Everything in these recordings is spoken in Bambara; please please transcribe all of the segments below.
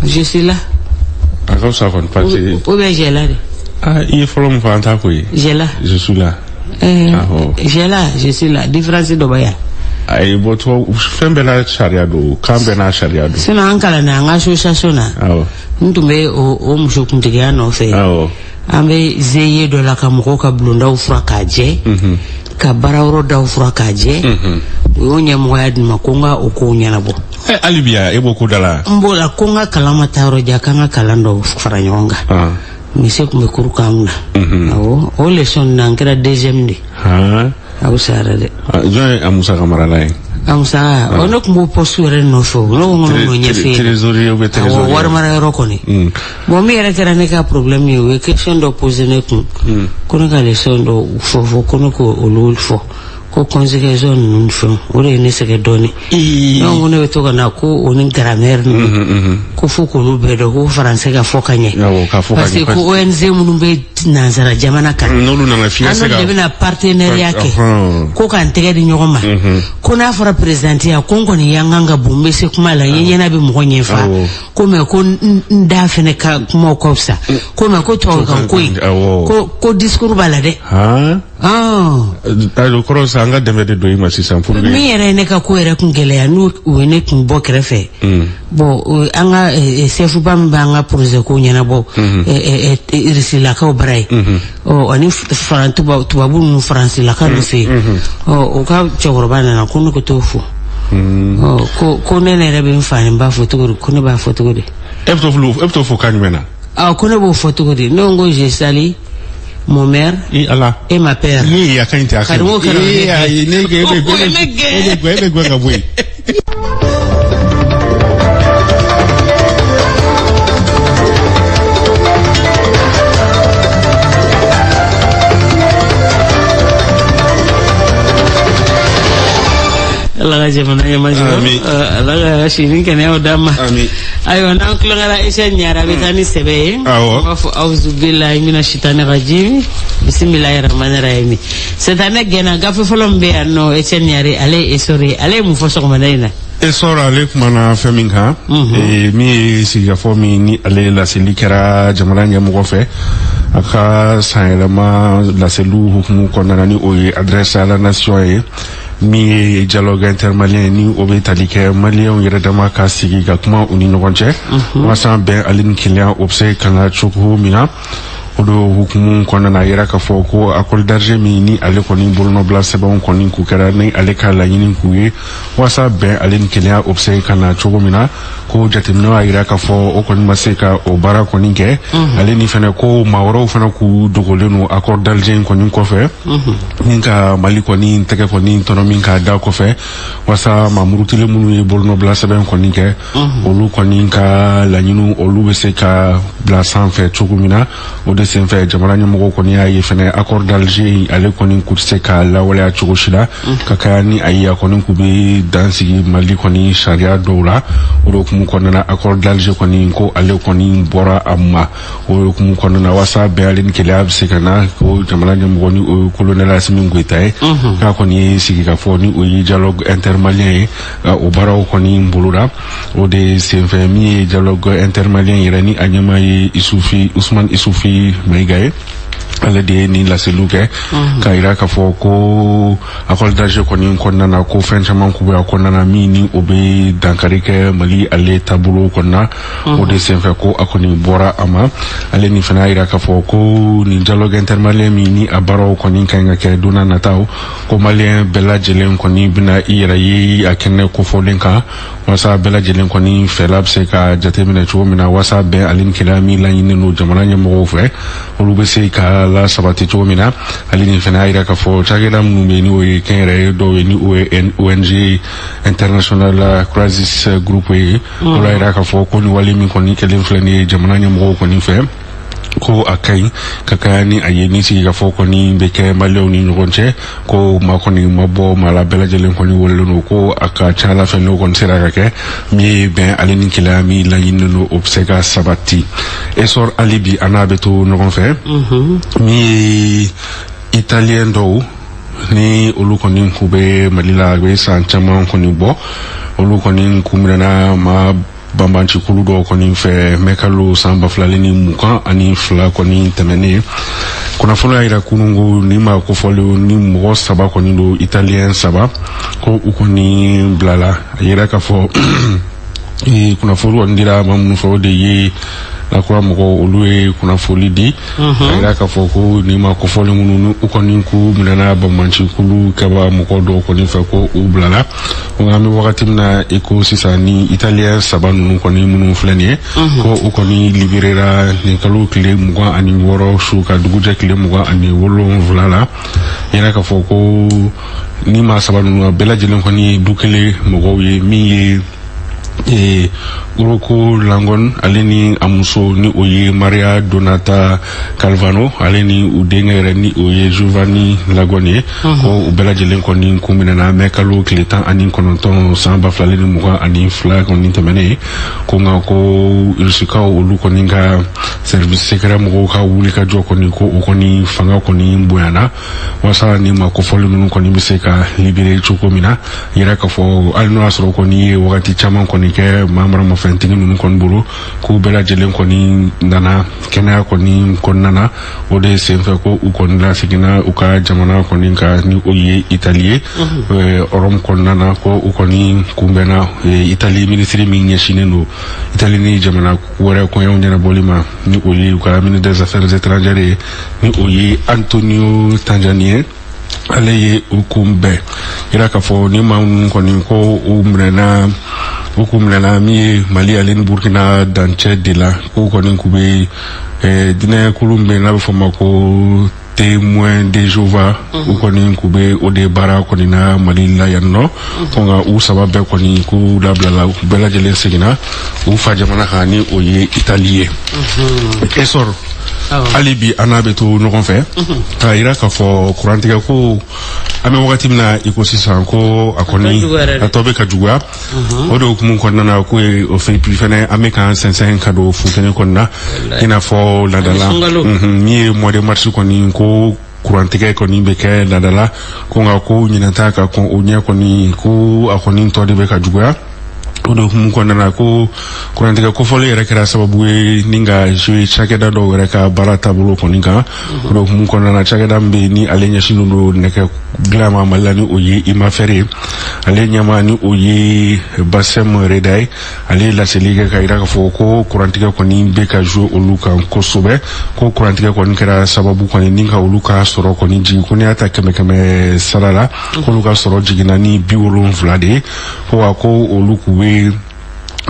Je suis là. A ka fisa kɔni parce que. Ou bien j'ai là de. Ah, i ye fɔlɔ min fɔ, an t'a ko ye. J'ai là. Je suis là. Awɔ. J'ai là, je suis là. Différence dɔ bɛ yan. Ayi, bɔn, tubabu fɛn bɛɛ n'a sariya don, kan bɛɛ n'a sariya don. Sinon an kalanna an ka association na. N tun bɛ o muso kuntigiya nɔfɛ. An bɛ GIE dɔ la ka mɔgɔw ka bulondaw furan k'a jɛ. Ka baarayɔrɔ daw furan k'a jɛ. U y'o ɲɛmɔgɔya di n ma ko n ka o kow ɲɛnabɔ. Ɛ, hali bi yan, e b'o ko da la. N b'o la ko n ka kalan ma taa yɔrɔ jan, k'an ka kalan dɔw fara ɲɔgɔn kan. Mise tun bɛ kuru k'an kunna. Awɔ, o leçon na n kɛra deuxième de. A fisayara dɛ. Jɔn ye a musaka marala ye? A musaka, o ne tun b'o poste yɛrɛ nɔfɛ, o ne ko n ko n'o ɲɛf'e ye. Trésorier ou bien trésorier? Awɔ, wari mara yɔrɔ kɔni. Bon, min yɛrɛ kɛra ne ka problème ye, u ye question dɔ poser ne kun. Ko ne ka leçon dɔ fɔ, ko ne k'olu fɔ. Ko conjugaison ninnu ni fɛnw, o de ye ne sɛgɛn dɔɔnin. Ne ko ne bɛ to ka na ko o ni grammaire ninnu. Ko fo k'olu bɛɛ dɔn, ko français ka fɔ ka ɲɛ. Awɔ, ka fɔ ka ɲɛ. Parce que ko ONG minnu bɛ nansara jamana kan. N'olu nana f'i ka se ka. An n'olu de bɛna partenariat kɛ. Ko k'an tɛgɛ di ɲɔgɔn ma. Ko n'a fɔra président ya, ko n kɔni yankan ka bon, n bɛ se kuma la, n ye ɲɛna bɛ mɔgɔ ɲɛfa. Ko mais ko n da fɛnɛ ka kumaw ka fisa. Ko mais ko tubabukan ko in. Ko discours b'a la dɛ. Ayiwa, kɔrɔ sisan an ka dɛmɛ de don i ma sisan pour que. Min yɛrɛ ye ne ka ko yɛrɛ kun gɛlɛya, n'u u ye ne kun bɔ kɛrɛfɛ. Bon, an ka sefuba min b'an ka projet ko ɲɛnabɔ. Irisilakaw bara ye. Ɔ, ani tubabu ninnu, faransilakaw ninnu fɛ yen. Ɔ, o ka cɛkɔrɔba nana ko ne ko t'o fo. Ɔ, ko ne yɛrɛ bɛ n fa ni n ba fo cogo di, ko ne b'a fɔ cogo di. E bɛ t'o fo kan jumɛn na? Ɔ, ko ne b'o fɔ cogo di, ne ko je salue mon mère et ma père. Ni a ka ɲi tɛ, a ka ɲi. Ayi, ne e bɛ gɛn ka bɔ yen. Ala ka jamana ɲɛmajɔ, Ala ka si ni kɛnɛyaw d'an ma. Ayiwa, n'an tulonkɛra Etienne Ɲare, a bɛ taa ni sɛbɛ ye. Awɔ. An b'a fɔ awuzubilahi mina sitani rajim bisimilahi rahmani rahim. Sitanɛ gɛnna. Gafe fɔlɔ min bɛ yan nɔ, Etienne Ɲare, ale ye Essor ye, ale ye mun fɔ sɔgɔmada in na? Essor, ale kumana fɛn min kan, min ye sigikafɔ min ni ale laseli kɛra jamana ɲɛmɔgɔ fɛ a ka sanyɛlɛma laseliw hukumu kɔnɔna na, ni o ye adresse à la nation ye, min ye dialogue intermalien, ni o bɛ tali kɛ maliyɛnw yɛrɛ dama ka sigi ka kuma u ni ɲɔgɔn cɛ, walasa bɛn ale ni kelenya o bɛ se ka na cogo min na. O de hukumu kɔnɔna na, a yira k'a fɔ ko accord d'Alger min ni ale kɔni bolonɔbila sɛbɛnw kɔni k'u kɛra ni ale ka laɲini k'u ye walasa bɛn ale ni kelenya o bɛ se ka na cogo min na, ko jateminɛw y'a yira k'a fɔ o kɔni ma se ka o baara kɔni kɛ. Ale ni fɛnɛ ko maa wɛrɛw fana k'u dogolen don accord d'Alger in kɔni kɔfɛ, ni ka Mali kɔni tɛgɛ kɔni tɔnɔ min k'a da kɔfɛ, walasa maa murutilen minnu ye bolonɔbila sɛbɛn kɔni kɛ, olu kɔni ka laɲiniw olu bɛ se ka bila sanfɛ cogo min na. O de senfɛ, jamana ɲɛmɔgɔw kɔni y'a ye fɛnɛ accord d'Alger ale kɔni k'u tɛ se ka lawaleya cogo si la, ka kaya ni a ye a kɔni k'u bɛ dan sigi Mali kɔni sariya dɔw la. O de hukumu kɔnɔna na, accord d'Alger kɔni ko ale kɔni bɔra a ma. O de hukumu kɔnɔna na, walasa bɛn ale ni kelenya bɛ se ka na, ko jamana ɲɛmɔgɔ ni o ye colonel Assimi Goïta ye, k'a kɔni ye sigikafɔ ni o ye dialogue intermalien ye, o baaraw kɔni boloda. O de senfɛ, min ye dialogue intermalien yɛrɛ ni a ɲɛmaa ye Isufi Usman Isufi Maïga ye, ale de ye nin laseliw kɛ k'a yira k'a fɔ ko accord d'Alger kɔni kɔnɔna na, ko fɛn caman k'u bɛ a kɔnɔna na min ni o bɛ dankari kɛ Mali ale taabolo kɔnɔna. O de senfɛ ko a kɔni bɔra a ma. Ale ni fana y'a yira k'a fɔ ko nin dialogue intermalien min ni a baaraw kɔni ka ɲi ka kɛ don n'a nataw, ko maliyɛn bɛɛ lajɛlen kɔni bɛna i yɛrɛ ye a kɛnɛ kofɔlen kan, walasa bɛɛ lajɛlen kɔni fɛla bɛ se ka jateminɛ cogo min na, walasa bɛn ale ni kelenya min laɲininen don jamana ɲɛmɔgɔw fɛ, olu bɛ se ka la sabati cogo min na. Ale ni fana y'a yira k'a fɔ cakɛda minnu bɛ yen ni o ye kɛnyɛrɛye dɔw ye, ni o ye ONG International Crisis Group ye, o la yira k'a fɔ ko nin wale min kɔni kɛlen filɛ nin ye jamana ɲɛmɔgɔw kɔni fɛ, ko a ka ɲi ka kaya ni a ye ni sigikafɔ kɔni bɛ kɛ maliyɛnw ni ɲɔgɔn cɛ, ko maa kɔni ma bɔ maa la, bɛɛ lajɛlen kɔni welelen don, ko a ka ca ala fɛ n'o kɔni sera ka kɛ, min ye bɛn ale ni kelenya min laɲininen don, o bɛ se ka sabati. Essor hali bi an n'a bɛ to ɲɔgɔn fɛ. Min ye italien dɔw ni olu kɔni k'u bɛ Mali la, a bɛ san caman kɔni bɔ, olu kɔni k'u minɛna maa Banbancikulu dɔw kɔni fɛ mɛkalo san 2022 kɔni tɛmɛnen. Kunnafoni y'a yira kunun ko ni maa kofɔlenw ni mɔgɔ saba kɔni don, Italien saba, ko u kɔni bilala. A yira k'a fɔ kunnafoni kɔni dira maa minnu fɛ, o de ye lakura mɔgɔw, olu ye kunnafoli di. A yira k'a fɔ ko nin maa kofɔlen minnu ni u kɔni k'u minɛna banbancikulu kɛba mɔgɔ dɔw kɔni fɛ, ko u bilala. Nka an bɛ wagati min na i ko sisan, ni Italien saba ninnu kɔni minnu filɛ nin ye, ko u kɔni libérera nin kalo tile 26 su ka dugujɛ tile 27 la. Yira k'a fɔ ko ni maa saba ninnu bɛɛ lajɛlen kɔni ye du kelen mɔgɔw ye, min ye Rocco Langone, ale ni a muso ni o ye Maria Donata Calvano, ale ni u denkɛ yɛrɛ ni o ye Giovanni Langone ye, ko u bɛɛ lajɛlen kɔni kun minɛna mɛ kalo tile 19 san 2022 kɔni tɛmɛnen. Ko nka ko Irusikaw, olu kɔni ka service secret mɔgɔw ka wulikajɔ kɔni, ko o kɔni fanga kɔni bonyana walasa ni maa kofɔlen ninnu kɔni bɛ se ka libéré cogo min na. Yɛrɛ k'a fɔ hali n'o y'a sɔrɔ kɔni ye wagati caman kɔni kɛ maa maramafɛntigi ninnu kɔni bolo, k'u bɛɛ lajɛlen kɔni nana kɛnɛya kɔni kɔnɔna na. O de senfɛ ko u kɔni laseginna u ka jamana kɔni kan, ni o ye Itali ye, Rome kɔnɔna na, ko u kɔni kunbɛnna Itali minisiri min ɲɛsinnen don Itali ni jamana wɛrɛ koɲɛw ɲɛnabɔli ma, ni o ye u ka ministre des Affaires étrangères ye, ni o ye Antonio Tajani ye, ale ye u kunbɛn. Yira k'a fɔ ni maa minnu kɔni ko u minɛna, u kun minɛna min ye Mali ale ni Burukina dancɛ de la, k'u kɔni k'u bɛ diinɛkulu min bɛ yen n'a bɛ fɔ o ma ko Témoin de Jéhovah, u kɔni k'u bɛ o de baara kɔni na Mali la yan nɔ. Ko nka u saba bɛɛ kɔni k'u labilala, u bɛɛ lajɛlen seginna u fa jamana kan, ni o ye Itali ye. Esɔr, hali bi an n'a bɛ to ɲɔgɔn fɛ k'a yira k'a fɔ kurantigɛ ko an bɛ wagati min na i ko sisan, ko a kɔni a tɔ bɛ ka juguya. O de hukumu kɔnɔna na, ko ye o fɛn puis fɛnɛ an bɛ k'an sɛnsɛn ka don funteni kɔnɔna, i n'a fɔ ladala min ye mois de mars kɔni, ko kurantigɛ kɔni bɛ kɛ ladala. Ko nka ko ɲinɛ ta ka kɔn o ɲɛ kɔni, ko a kɔni tɔ de bɛ ka juguya. O de hukumu kɔnɔna na, ko kurantigɛ kofɔlen yɛrɛ kɛra sababu ye ni ka jouer cakɛda dɔw yɛrɛ ka baara taabolo kɔni kan. O de hukumu kɔnɔna na, cakɛda min bɛ yen ni ale ɲɛsinnen don nɛgɛ dilan ma Mali la, ni o ye Imafɛri ye, ale ɲɛmaa ni o ye Basɛm Reda ye, ale ye laseli kɛ ka yira k'a fɔ ko kurantigɛ kɔni bɛ ka jouer olu kan kosɛbɛ, ko kurantigɛ kɔni kɛra sababu kɔni ni ka olu ka sɔrɔ kɔni jigin, ko n'i y'a ta kɛmɛ kɛmɛ sara la, k'olu ka sɔrɔ jiginna ni 70 de ye. Ko wa ko olu k'u bɛ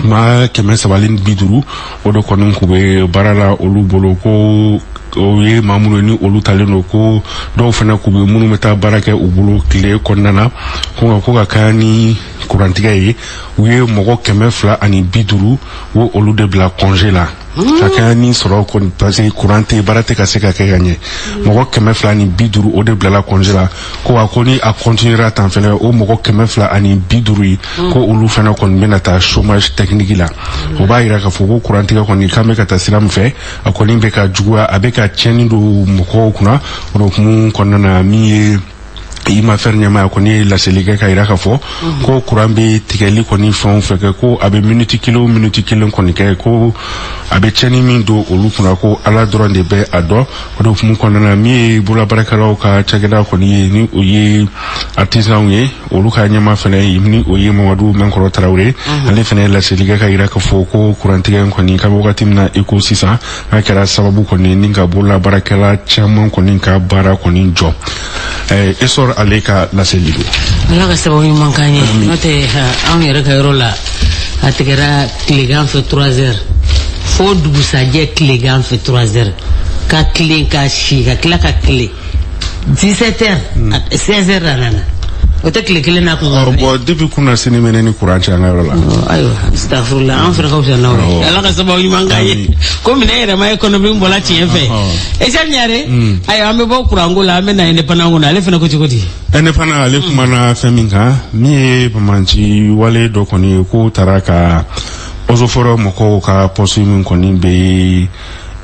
maa 350, o de kɔni k'u bɛ baara la olu bolo, ko o ye maa minnu ye ni olu talen don, ko dɔw fana k'u bɛ minnu bɛ taa baara kɛ u bolo tile kɔnɔna na. Ko nka ko ka kaya ni kurantigɛ ye, u ye mɔgɔ 250 o olu de bila congé la ka kɛɲɛ ni sɔrɔ kɔni, parce que courant tɛ, baara tɛ ka se ka kɛ ka ɲɛ. Mɔgɔ 250, o de bilala congé la. Ko wa ko ni a continuera tan fɛnɛ, o mɔgɔ 250 ye, ko olu fɛnɛ kɔni bɛna taa chômage technique la. O b'a yira k'a fɔ ko kurantigɛ kɔni k'an bɛ ka taa sira min fɛ, a kɔni bɛ ka juguya, a bɛ ka tiɲɛni don mɔgɔw kunna. O de hukumu kɔnɔna na, min ye Imafɛri ɲɛmaa kɔni ye laseli kɛ ka yira k'a fɔ ko kuran bɛ tigɛli kɔni fɛn o fɛn kɛ, ko a bɛ miniti kelen o miniti kelen kɔni kɛ, ko a bɛ tiɲɛni min don olu kunna, ko Ala dɔrɔn de bɛ a dɔn. O de hukumu kɔnɔna na, min ye bololabaarakɛlaw ka cakɛda kɔni ye, ni o ye artisanw ye, olu ka ɲɛmaa fɛnɛ, ni o ye Mamadu Mɛnkɔrɔ Tarawele, ale fɛnɛ ye laseli kɛ ka yira k'a fɔ ko kurantigɛ in kɔni k'a bɛ wagati min na i ko sisan, n'a kɛra sababu kɔni ni ka bololabaarakɛla caman kɔni ka baara kɔni jɔ. Esɔr, ale ka laseli don. Ala ka sababu ɲuman k'an ye. N'o tɛ, anw yɛrɛ ka yɔrɔ la, a tigɛra tilegan fɛ 3 heures fo dugusajɛ tilegan fɛ 3 heures, ka tilen ka si, ka tila ka tilen 17 heures, 16 heures a nana. O tɛ tile kelen n'a kun. Bon, depuis kunna sini mɛnɛ ni courant cɛ an ka yɔrɔ la. Ayiwa, astafurula, an fana ka fisa n'aw ye. Ala ka sababu ɲuman k'an ye. Ko minɛ yɛrɛ ma ye kɔnɔbin bɔla tiɲɛ fɛ. Esa Ɲare, ayiwa, an bɛ bɔ kuranko la, an bɛ na indépendant kɔnɔ. Ale fana ko cogo di? Indépendant, ale kumana fɛn min kan, min ye bamanci wale dɔ kɔni ye, k'o taara ka eaux et forêts mɔgɔw ka poste min kɔni bɛ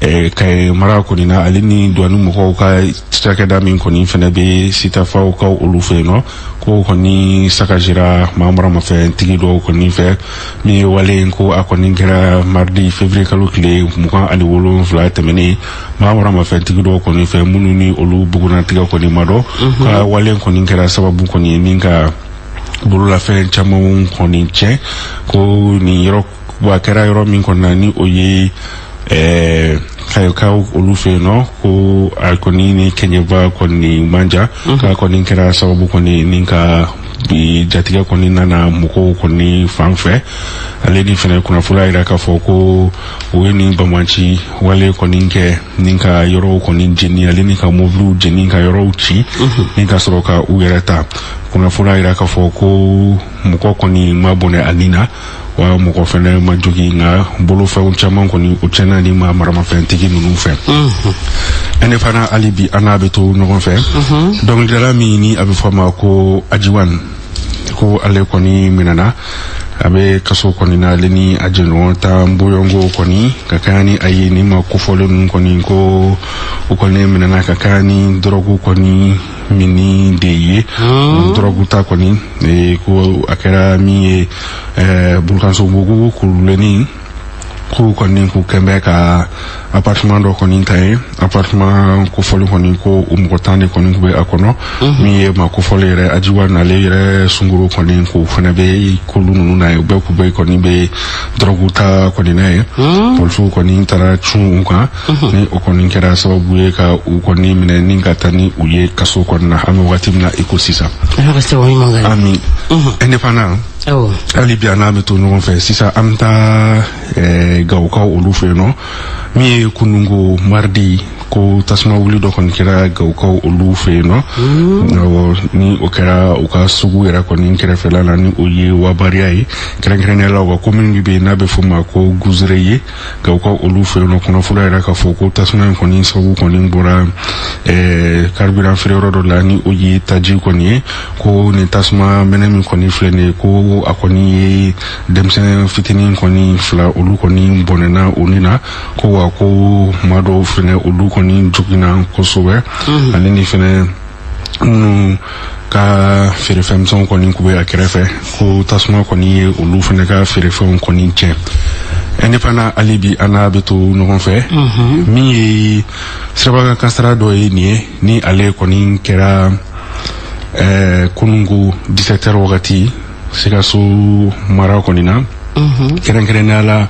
Kayi mara kɔni na, ale ni douane mɔgɔw ka cakɛda min kɔni fɛnɛ bɛ Sitafaw ka olu fɛ yen nɔ, ko kɔni saccagera maa maramafɛntigi dɔw kɔni fɛ. Min ye wale in, ko a kɔni kɛra mardi février kalo tile 27 tɛmɛnen, maa maramafɛntigi dɔw kɔni fɛ minnu ni olu bugunnatigɛ kɔni ma dɔn, ka wale in kɔni kɛra sababu kɔni ye ni ka bololafɛn camanw kɔni tiɲɛ. Ko nin yɔrɔ wa kɛra yɔrɔ min kɔni na, ni o ye Kayikaw olu fɛ yen nɔ, ko a kɔni ni Kɛɲɛba kɔni man jan, k'a kɔni kɛra sababu kɔni ni ka bi jatigɛ kɔni nana mɔgɔw kɔni fan fɛ. Ale ni fɛnɛ kunnafoniya yira k'a fɔ ko u ye nin banbanci wale kɔni kɛ ni ka yɔrɔw kɔni jeni, ale ni ka mobiliw jeni, ka yɔrɔw ci, ni ka sɔrɔ ka u yɛrɛ ta. Kunnafoniya yira k'a fɔ ko mɔgɔ kɔni ma bɔnɛ a nin na, wa mɔgɔ fɛnɛ ma jogi, nka bolofɛnw caman kɔni o tiɲɛna ni maa maramafɛntigi ninnu fɛ. Ɛnɛ fana, hali bi an n'a bɛ to ɲɔgɔn fɛ. Dɔnkilidala min ni a bɛ fɔ a ma ko Ajiwan, ko ale kɔni minɛna, a bɛ kaso kɔni na, ale ni a jɛɲɔgɔn tan boyɔngo kɔni ka kɛɲɛ ni a ye nin ma kofɔlen ninnu kɔni, ko u kɔni minɛna ka kɛɲɛ ni dɔrɔgu kɔni minni de ye. Dɔrɔgu ta kɔni, ko a kɛra min ye Bulukansobugu kurulenni, k'u kɔni k'u kɛn bɛ ka appartement dɔ kɔni ta ye. Appartement kofɔlen kɔni, ko o mɔgɔ 10 de kɔni tun bɛ a kɔnɔ. Min ye maa kofɔlen yɛrɛ Ajiwa n'ale yɛrɛ sunkuru kɔni, k'o fana bɛ kolu ninnu na ye, u bɛɛ k'u bɛ kɔni bɛ dɔrɔgu ta kɔni na ye. Polisiw kɔni taara cun u kan, ni o kɔni kɛra sababu ye ka u kɔni minɛ ni ka taa ni u ye kaso kɔni na, an bɛ wagati min na i ko sisan. Ala ka sababu ɲuman kɛ. Ami. Indépendant, hali bi an n'a bɛ to ɲɔgɔn fɛ. Sisan an bɛ taa Gawokaw olu fɛ yen nɔ. Min ye kununko mardi, ko tasuma wuli dɔ kɔni kɛra Gawokaw olu fɛ yen nɔ. Awɔ, ni o kɛra u ka sugu yɛrɛ kɔni kɛrɛfɛla la, ni o ye Wabariya ye, kɛrɛnkɛrɛnnenya la u ka commune min bɛ yen n'a bɛ f'o ma ko Guzere ye, Gawokaw olu fɛ yen nɔ. Kunnafoniya yɛrɛ k'a fɔ ko tasuma in kɔni sababu kɔni bɔra carburant feere yɔrɔ dɔ la, ni o ye taji kɔni ye. Ko nin tasuma mɛnɛ min kɔni filɛ nin ye, ko a kɔni ye denmisɛn fitinin kɔni fila, olu kɔni bɔnɛna o ni na, ko wa ko maa dɔw fɛnɛ olu kɔni joginna kosɛbɛ, ale ni fɛnɛ minnu ka feerefɛnmisɛnw kɔni kun bɛ a kɛrɛfɛ, ko tasuma kɔni ye olu fɛnɛ ka feerefɛnw kɔni tiɲɛ. Indépendant, hali bi an n'a bɛ to ɲɔgɔn fɛ. Min ye sirabakan kasara dɔ ye nin ye, ni ale kɔni kɛra kununko 17 heures wagati, Sikaso mara kɔni na, kɛrɛnkɛrɛnnenya la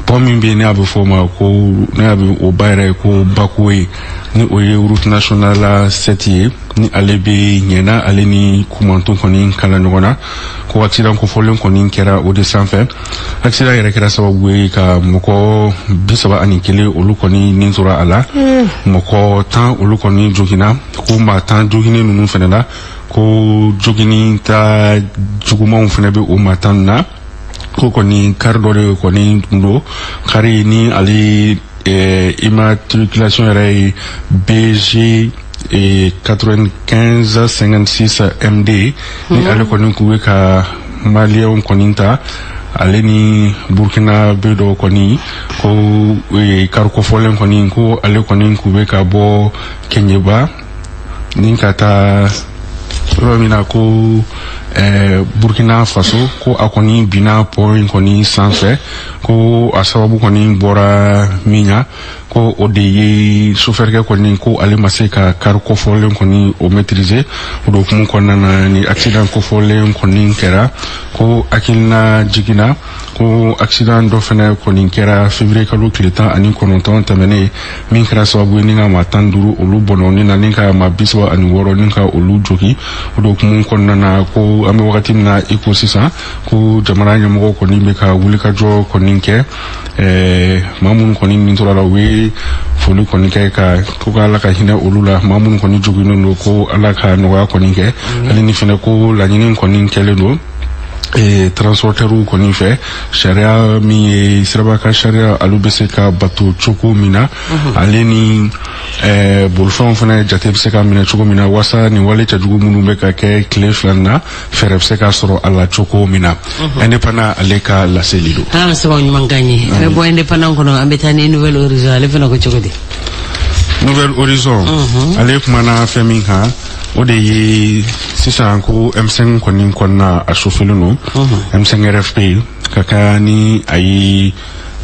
pont min bɛ yen ne a bɛ fɔ o ma ko ne a bɛ o ba yɛrɛ ye ko Bako ye, ni o ye route nationale 7 ye, ni ale bɛ Ɲɛna ale ni Kumantu kɔni kala ɲɔgɔn na, ko accident kofɔlen kɔni kɛra o de sanfɛ. Accident yɛrɛ kɛra sababu ye ka mɔgɔ 31 olu kɔni nin tora a la, mɔgɔ 10 olu kɔni joginna. Ko maa 10 joginnen ninnu fɛnɛ la, ko jogini ta jugumanw fɛnɛ bɛ o maa 10 na. Ko kɔni kari dɔ de kɔni tun don, kari ni ale immatriculation yɛrɛ ye BG 95 56 MD, ni ale kɔni kun bɛ ka maliyɛnw kɔni ta, ale ni Burkina bɛ dɔw kɔni. Ko kari kofɔlen kɔni, ko ale kɔni kun bɛ ka bɔ Kɛɲɛba ni ka taa yɔrɔ min na ko Burkina Faso, ko a kɔni binna pont in kɔni sanfɛ. Ko a sababu kɔni bɔra min na, ko o de ye sofɛrikɛ kɔni, ko ale ma se ka kari kofɔlen kɔni o maîtriser. O de hukumu kɔnɔna na ni accident kofɔlen kɔni kɛra. Ko hakilina jiginna ko accident dɔ fɛnɛ kɔni kɛra février kalo tile 19 tɛmɛnen, min kɛra sababu ye ni ka maa 15 olu bɔnɔ na, ni ka maa 36 ni ka olu jogi. O de hukumu kɔnɔna na, ko an bɛ wagati min na i ko sisan, ko jamana ɲɛmɔgɔw kɔni bɛ ka wulikajɔ kɔni kɛ. Maa minnu kɔni nin tora la, u ye foli kɔni kɛ ka ko ka Ala ka hinɛ olu la. Maa minnu kɔni joginnen don, ko Ala ka nɔgɔya kɔni kɛ. Ale ni fɛnɛ ko laɲini kɔni kɛlen don. Transporteurs kɔni fɛ, sariya min ye siraba ka sariya, olu bɛ se ka bato cogo min na, ale ni bolifɛnw fana jate bɛ se ka minɛ cogo min na, walasa nin wale cɛjugu minnu bɛ ka kɛ tile 2 na, fɛɛrɛ bɛ se ka sɔrɔ a la cogo min na. Indépendant ale ka laseli don. Ala ka sababu ɲuman k'an ye. An bɛ bɔ Indépendant kɔnɔ, an bɛ taa ni Nouvel Horizon. Ale fana ko cogo di? Nouvel Horizon ale kumana fɛn min kan, o de ye sisan ko M5 kɔni kɔnɔna a sofelen don, M5 RFP, ka kɛ ni a ye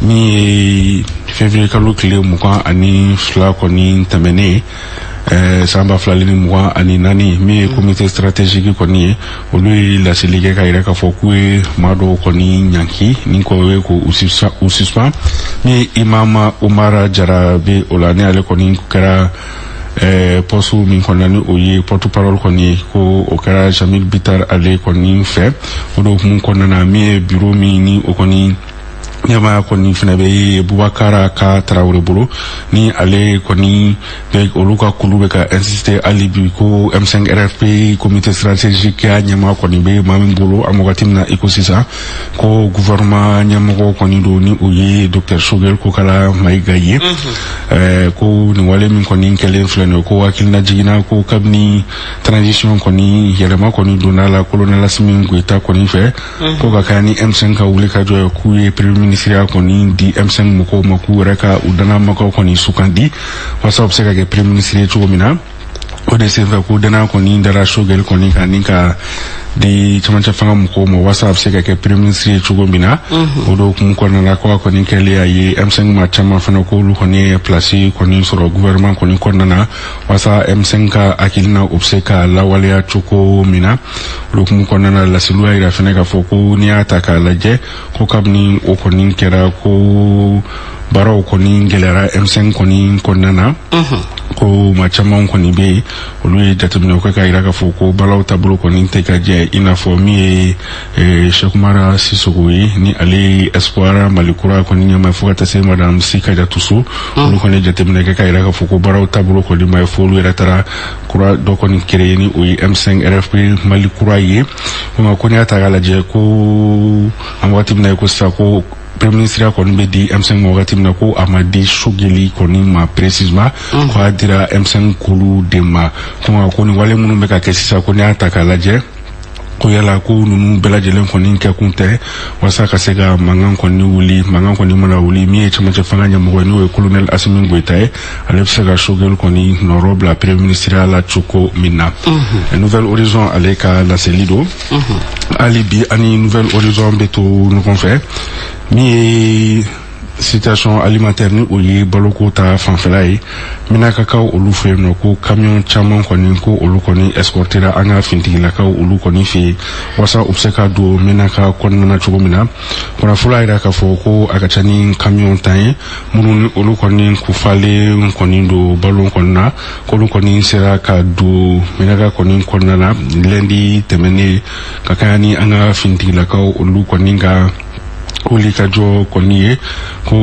min ye février kalo tile 22 kɔni tɛmɛnen, san 2024, min ye comité stratégique kɔni ye, olu ye laseli kɛ ka yira k'a fɔ k'u ye maa dɔw kɔni ɲanki ni k'o ye k'u suspend. Min ye Imam Omar Jara bɛ o la, ni ale kɔni kɛra poste min kɔnɔna, ni o ye porte parole kɔni ye, ko o kɛra Jamil Bitar ale kɔni fɛ. O de hukumu kɔnɔna na, min ye bureau min ni o kɔni ɲɛmaaya kɔni fana bɛ Bubakara ka Tarawele bolo, ni ale kɔni bɛ olu ka kulu bɛ ka insister hali bi ko M5 RFP comité stratégique ya ɲɛmaa kɔni bɛ maa min bolo an wagati min na i ko sisan, ko gouvernement ɲɛmɔgɔ kɔni don, ni o ye docteur Choguel Kokala Mayiga ye. Ko nin wale min kɔni kɛlen filɛ nin ye, ko hakilina jiginna ko kabini transition kɔni yɛlɛma kɔni donna la colonel Assimi Goïta kɔni fɛ, ko ka kɛ ni M5 ka wuli ka jɔ ye, k'u ye premier ministre kɔni di M5 mɔgɔw ma, k'u yɛrɛ ka u danamakaw kɔni sugandi walasa u bɛ se ka kɛ premier ministre ye cogo min na. O de senfɛ, ko danaya kɔni dara Choguel kɔni kan ni ka di camancɛ fanga mɔgɔw ma, walasa a bɛ se ka kɛ premier ministre ye cogo min na. O de hukumu kɔnɔna la, ko a kɔni kɛlen a ye M5 ma caman fana, k'olu kɔni ye place kɔni sɔrɔ gouvernement kɔni kɔnɔna na, walasa M5 ka hakilina o bɛ se ka lawaleya cogo min na. O de hukumu kɔnɔna na, laseliw y'a yira fana k'a fɔ ko n'i y'a ta k'a lajɛ, ko kabini o kɔni kɛra, ko baaraw kɔni gɛlɛyara M5 kɔni kɔnɔna na, ko maa caman kɔni bɛ yen, olu ye jateminɛw kɛ k'a yira k'a fɔ ko baaraw taabolo kɔni tɛ ka jɛ, i n'a fɔ min ye Cheick Sissoko ye, ni ale ye Espoir Mali Kura kɔni ɲɛmaa, fo ka taa se madame Sy Kadiatou Sow. Olu kɔni ye jateminɛ kɛ k'a yira k'a fɔ ko baaraw taabolo kɔni ma ye, fo olu yɛrɛ taara kura dɔ kɔni créer, ni o ye M5 RFP Mali Kura ye. Nka ko n'i y'a ta k'a lajɛ, ko an wagati min na, ko sisan ko premier ministre kɔni bɛ di M5 ma wagati min na, ko a ma di Choguel kɔni ma précisément, ko a dira M5 kulu de ma. Ko nka ko nin wale minnu bɛ ka kɛ sisan, ko n'i y'a ta k'a lajɛ, ko yala ko ninnu bɛɛ lajɛlen kɔni kɛkun tɛ walasa ka se ka mankan kɔni wuli? Mankan kɔni mana wuli, min ye camancɛ fanga ɲɛmɔgɔ ye, n'o ye colonel Assimi Goïta ye, ale bɛ se ka Choguel kɔni nɔrɔ bila premier ministre la cogo min na. Nouvel Horizon ale ka laseli don. Hali bi, ani Nouvel Horizon bɛ to ɲɔgɔn fɛ. Min ye situation alimentaire, ni o ye baloko ta fanfɛla ye, Minakakaw olu fɛ yen nɔ, ko camion caman kɔni, ko olu kɔni escortera an ka fintigilakaw olu kɔni fɛ yen, walasa u bɛ se ka don Minaka kɔnɔna na cogo min na. Kunnafoni y'a yira k'a fɔ ko a ka ca ni camion 10 ye minnu ni olu kɔni kufalen kɔni don balo kɔni na, k'olu kɔni sera ka don Minaka kɔni kɔnɔna na lundi tɛmɛnen, ka kɛɲɛ ni an ka fintigilakaw olu kɔni ka wuli ka jɔ kɔni ye. Ko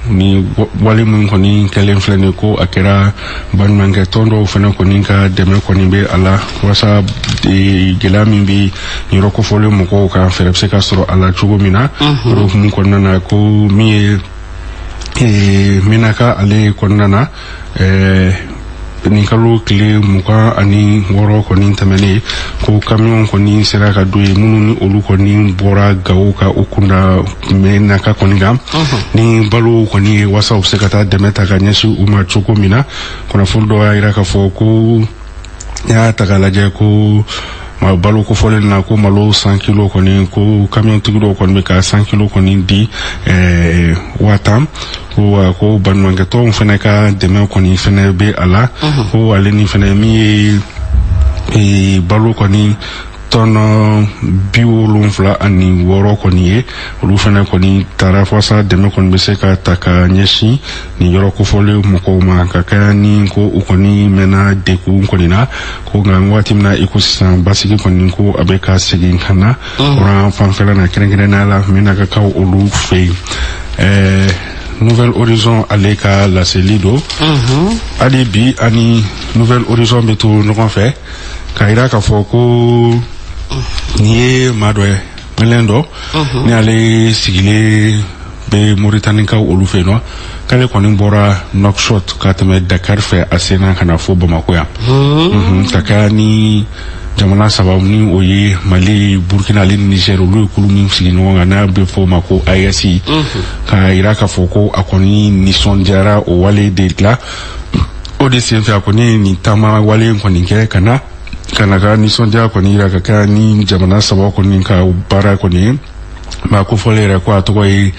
ni wale min kɔni kɛlen filɛ nin ye, ko a kɛra baɲumankɛ tɔn dɔw fana kɔni ka dɛmɛ kɔni bɛ a la, walasa gɛlɛya min bɛ yɔrɔ kofɔlen mɔgɔw kan, fɛɛrɛ bɛ se ka sɔrɔ a la cogo min na. O de hukumu kɔnɔna na, ko min ye Minaka ale kɔnɔna na, nin kalo tile 26 kɔni tɛmɛnen, ko camion kɔni sera ka don yen minnu ni olu kɔni bɔra Gawo ka u kunda Menaka kɔni kan ni balo kɔni ye, walasa u bɛ se ka taa dɛmɛ ta ka ɲɛsin u ma cogo min na. Kunnafoni dɔw y'a yira k'a fɔ ko n'i y'a ta k'a lajɛ, ko balo kofɔlen na, ko malo 100 kilo kɔni, ko camion tigi dɔw kɔni bɛ ka 100 kilo kɔni di 10 000. Ko wa ko baɲumankɛtɔnw fana ka dɛmɛ kɔni fana bɛ a la, ko ale ni fana min ye balo kɔni tɔnɔ 76 kɔni ye, olu fana kɔni taara walasa dɛmɛ kɔni bɛ se ka ta ka ɲɛsin nin yɔrɔ kofɔlen mɔgɔw ma, ka kɛ ni ko u kɔni mɛnna dekun kɔni na. Ko nka waati min na i ko sisan, basigi kɔni ko a bɛ ka segin ka na kuran fanfɛla na, kɛrɛnkɛrɛnnenya la Minakakaw olu fɛ yen. Nouvel Horizon ale ka laseli don. Hali bi, ani Nouvel Horizon bɛ to ɲɔgɔn fɛ, k'a yira k'a fɔ ko nin ye maa dɔ ye, Maliyɛn dɔ ni ale sigilen bɛ Moritanikaw olu fɛ yen nɔ, k'ale kɔni bɔra Nouakchott ka tɛmɛ Dakar fɛ, a senna ka na fo Bamako yan ka kɛ ni jamana saba ni o ye Mali, Burkina ale ni Niger, olu ye kulu min sigi ɲɔgɔn kan n'a bɛ fɔ o ma ko AES, k'a yira k'a fɔ ko a kɔni nisɔndiyara o wale de la. O de senfɛ, a kɔni ye nin taama wale in kɔni kɛ ka na ka nisɔndiya kɔni yira ka kɛ ni jamana saba kɔni ka baara kɔni ye. Maa ko fɔlen yɛrɛ ko a tɔgɔ ye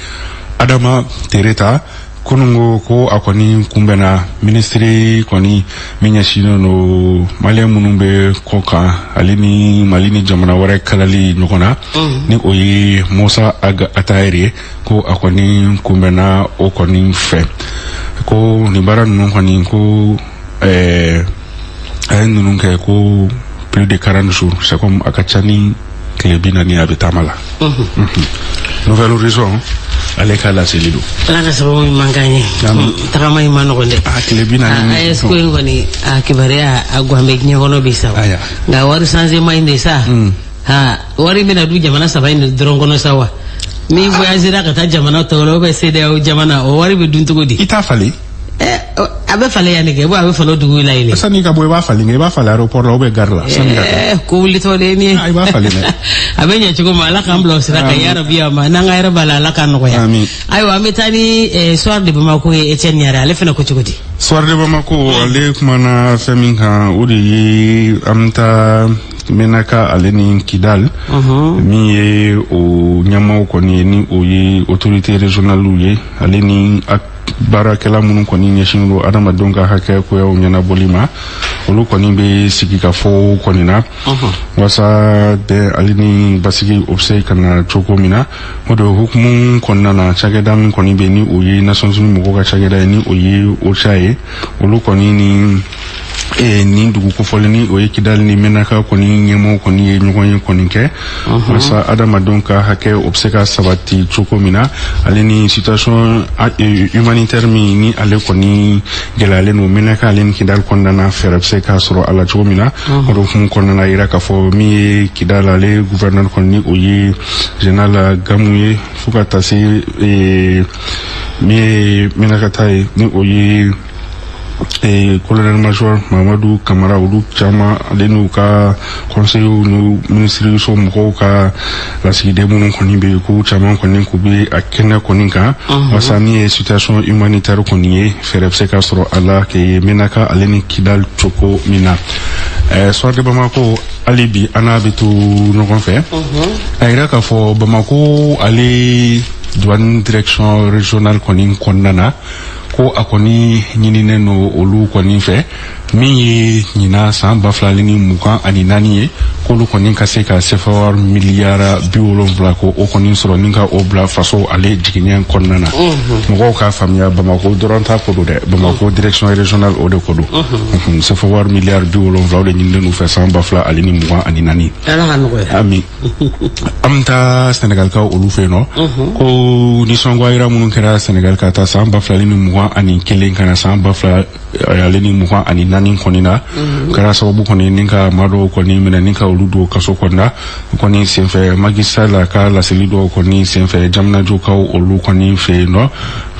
Adama Tereta. Kununko ko a kɔni kunbɛnna minisiri kɔni min ɲɛsinnen don Maliyɛn minnu bɛ kɔ kan, ale ni Mali ni jamana wɛrɛ kalali ɲɔgɔn na, ni o ye Mossa Ag Attaher ye, ko a kɔni kunbɛnna o kɔni fɛ, ko nin baara ninnu kɔni, ko a ye ninnu kɛ ko plus de 40 jours, c'est comme a ka ca ni tile 40, a bɛ taama la. Nouvel Horizon ale ka laseli don. Ala ka sababu ɲuman k'an ye. Tagama in ma nɔgɔn dɛ. A tile 40. AES ko in kɔni, a kibaruya a guwan bɛ diɲɛ kɔnɔ bi sa. Nka wari changement in de sa, ha, wari bɛna du jamana saba in de dɔrɔn kɔnɔ sa wa? Ni voyagera ka taa jamana tɔw la, ou bien CEDEAO jamana, o wari bɛ dun cogo di? I t'a falen. A bɛ falen yan de kɛ, a bɛ falen o dugu la yen. Sani ka bɔ, i b'a falen kɛ, i b'a falen aéroport la ou bien gare la sani ka taa. Ko wulitɔ de ye nin ye. I b'a falen dɛ. A bɛ ɲɛ cogo min, Ala k'an bila o sira kan, yarabi, a ma n'an ka yɛrɛ b'a la, Ala k'an nɔgɔya. Amin. Ayiwa, an bɛ taa ni Soir de Bamako ye. Etienne Ɲare, ale fana ko cogo di? Soir de Bamako ale kumana fɛn min kan, o de ye an bɛ taa Menaka ale ni Kidal, min ye o ɲɛmaaw kɔni ye, ni o ye autorité régionale ye, ale ni baarakɛla minnu kɔni ɲɛsinnen don adamadenw ka hakɛ koyaw ɲɛnabɔli ma, olu kɔni bɛ sigi ka fɔ kɔni na walasa bɛn ale ni basigi o bɛ se ka na cogo min na. O de hukumu kɔnɔna na, cakɛda min kɔni bɛ, ni o ye Nations Unies mɔgɔw ka cakɛda ye, ni o ye OCHA ye, olu kɔni ni nin dugu kofɔlen, ni o ye Kidali ni Menaka kɔni ɲɛmɔgɔ kɔni ye ɲɔgɔn ye kɔni kɛ walasa adamadenw ka hakɛ o bɛ se ka sabati cogo min na, ale ni situation humanitaire min ni ale kɔni gɛlɛyalen don Menaka ale ni Kidali kɔnɔna na, fɛɛrɛ bɛ se ka sɔrɔ a la cogo min na. O de hukumu kɔnɔna na, yira k'a fɔ min ye Kidali ale gouverneur kɔni, ni o ye général Gamu ye, fo ka taa se min ye Menaka ta ye, ni o ye colonel major Mamadu Kamara, olu caman ale n'u ka conseillers n'u ministre so mɔgɔw ka lasigiden minnu kɔni bɛ yen, k'u caman kɔni k'u bɛ a kɛnɛ kɔni kan walasa min ye situation humanitaire kɔni ye, fɛɛrɛ bɛ se ka sɔrɔ a la ke Menaka ale ni Kidal cogo min na. Soir de Bamako, hali bi an n'a bɛ to ɲɔgɔn fɛ. A yira k'a fɔ Bamako ale douane direction régionale kɔni kɔnɔna na, ko a kɔni ɲininen don olu kɔni fɛ, min ye ɲinan san 2024 ye, k'olu kɔni ka se ka CFA wari miliyari 70 ko o kɔni sɔrɔ ni ka o bila faso ale jigiɲɛ kɔnɔna na. Mɔgɔw k'a faamuya, Bamako dɔrɔn ta ko don dɛ, Bamako direction régionale o de ko don. CFA wari miliyari 70, o de ɲininen don fɛ san 2024. Ala ka nɔgɔya. Ami. An bɛ taa Sɛnɛgalikaw olu fɛ yen nɔ, ko nisɔngoya minnu kɛra Sɛnɛgali ka taa san 2021 ka na san 2024 kɔni na, o kɛra sababu kɔni ni ka maa dɔw kɔni minɛ ni ka olu don kaso kɔni na. O kɔni senfɛ, Macky Sall ka laseli dɔw kɔni senfɛ Diamniadio-kaw olu kɔni fɛ yen nɔ,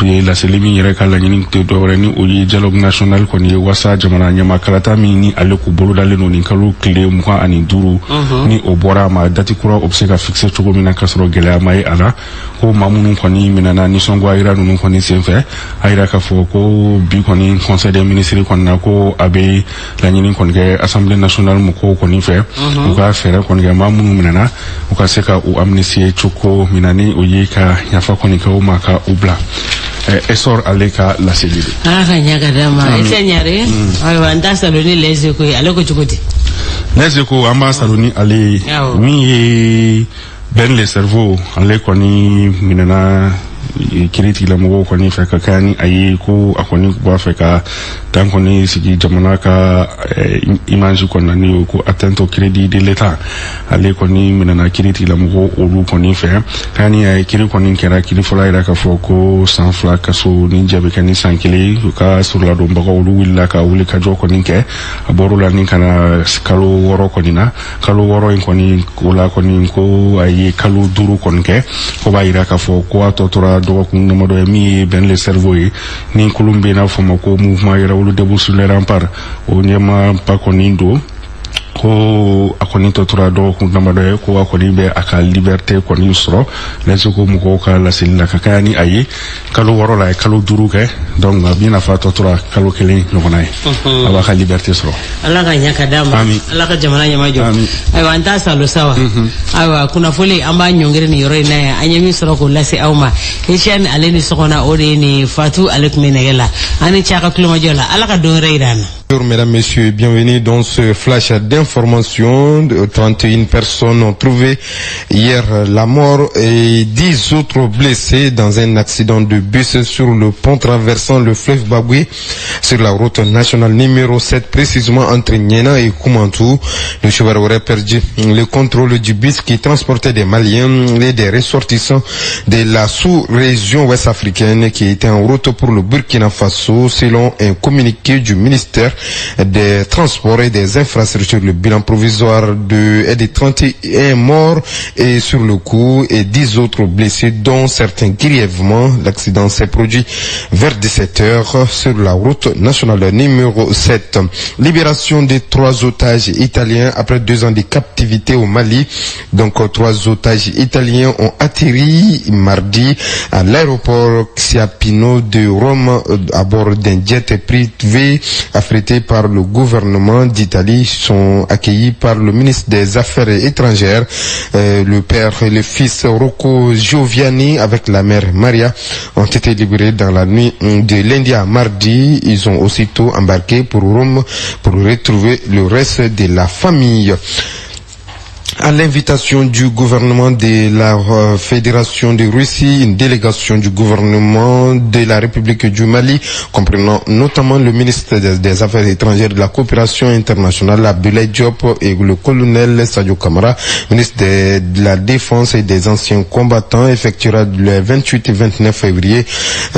u ye laseli min yɛrɛ ka laɲini tɛ dɔwɛrɛ ni o ye dialogue national kɔni ye, walasa jamana ɲɛma kalata min ni ale k'u bolodalen don nin kalo tile 25, ni o bɔra a ma, date kura o bɛ se ka fixer cogo min na k'a sɔrɔ gɛlɛya ma ye a la. Ko maa minnu kɔni minɛna nisɔngoya ninnu kɔni senfɛ, a yira k'a fɔ ko bi kɔni conseil des ministres kɔni na, ko a bɛ laɲini kɔni kɛ Assemblée nationale mɔgɔw kɔni fɛ, u ka fɛɛrɛ kɔni kɛ maa minnu minɛna, u ka se ka u amnistier cogo min na, ni o ye ka yafa kɔni kɛ u ma ka u bila. Essor ale ka laseli don. Ala ka ɲɛ ka d'a ma. Etienne Ɲare, ayiwa, n t'a salo ni Les Échos ye. Ale ko cogo di? Les Échos, an b'a salo ni ale ye. Min ye Ben le Cerveau, ale kɔni minɛna. Kiiri tigilamɔgɔw kɔni fɛ ka kɛ ni a ye ko a kɔni b'a fɛ ka dan kɔni sigi jamana ka image kɔnɔna, ni o ko atteinte au crédit de l'État. Ale kɔni minɛna kiiri tigilamɔgɔw olu kɔni fɛ ka ni a ye. Kiiri kɔni kɛra, kiiri fɔlɔ yira k'a fɔ ko san 2 kaso ni jɛ bɛ kɛ ni san 1. U ka sɔrɔladonbagaw olu wulila ka wuli ka jɔ kɔni kɛ. A bɔr'o la ni ka na kalo 6 kɔni na. Kalo 6 in kɔni, o la kɔni, ko a ye kalo 5 kɔni kɛ, ko b'a yira k'a fɔ ko a tɔ tora dɔgɔkun damadɔ ye. Min ye Ben le Cerveau ye, ni kolon bɛ yen, n'a fɔ ma ko Mouvement Yɛrɛwolo Debout sur les Remparts, o ɲɛmaaba kɔni don, ko a kɔni tɔ tora dɔgɔkun damadɔ ye, ko a kɔni bɛ a ka liberté kɔni sɔrɔ. Les Échos mɔgɔw ka laseli la, ka kaya ni a ye kalo 6 la, a ye kalo 5 kɛ, donc a bɛna fɔ a tɔ tora kalo 1 ɲɔgɔnna ye, a b'a ka liberté sɔrɔ. Ala ka ɲɛ ka d'a ma. Amin. Ala ka jamana ɲɛma jɔ. Amin. Ayiwa, an t'a salo sa wa. Ayiwa, kunnafoli, an b'a ɲɔngiri nin yɔrɔ in na yan. An ye min sɔrɔ k'o lase aw ma, Etienne ale ni sɔgɔna, o de ye nin Fatu, ale tun bɛ nɛgɛ la. An ni ce a ka tulomajɔ la. Ala ka don wɛrɛ yira an na. Bonjour mesdames, messieurs, bienvenue dans ce flash d'information. 31 personnes ont trouvé hier la mort et 10 autres blessés dans un accident de bus sur le pont traversant le fleuve Bagoué sur la route nationale numéro 7, précisément entre Niena et Koumantou. Le chauffeur aurait perdu le contrôle du bus qui transportait des Maliens et des ressortissants de la sous-région ouest africaine qui était en route pour le Burkina Faso, selon un communiqué du ministère des Transports et des Infrastructures. Le bilan provisoire est de 31 morts et sur le coup et 10 autres blessés, dont certains grièvement. L'accident s'est produit vers 17 heures sur la route nationale numéro 7. Libération des trois otages italiens après 2 ans de captivité au Mali. Donc, trois otages italiens ont atterri mardi à l'aéroport Ciampino de Rome à bord d'un jet privé affrété par le gouvernement d'Italie. Sont accueillis par le ministre des Affaires étrangères, le père et le fils Rocco Giovanni avec la mère Maria ont été libérés dans la nuit de lundi à mardi. Ils ont aussitôt embarqué pour Rome pour retrouver le reste de la famille. À l'invitation du gouvernement de la Fédération de Russie, une délégation du gouvernement de la République du Mali, comprenant notamment le ministre des Affaires étrangères de la coopération internationale, Abdoulaye Diop, et le colonel Sadio Kamara, ministre de la Défense et des anciens combattants, effectuera le 28 et 29 février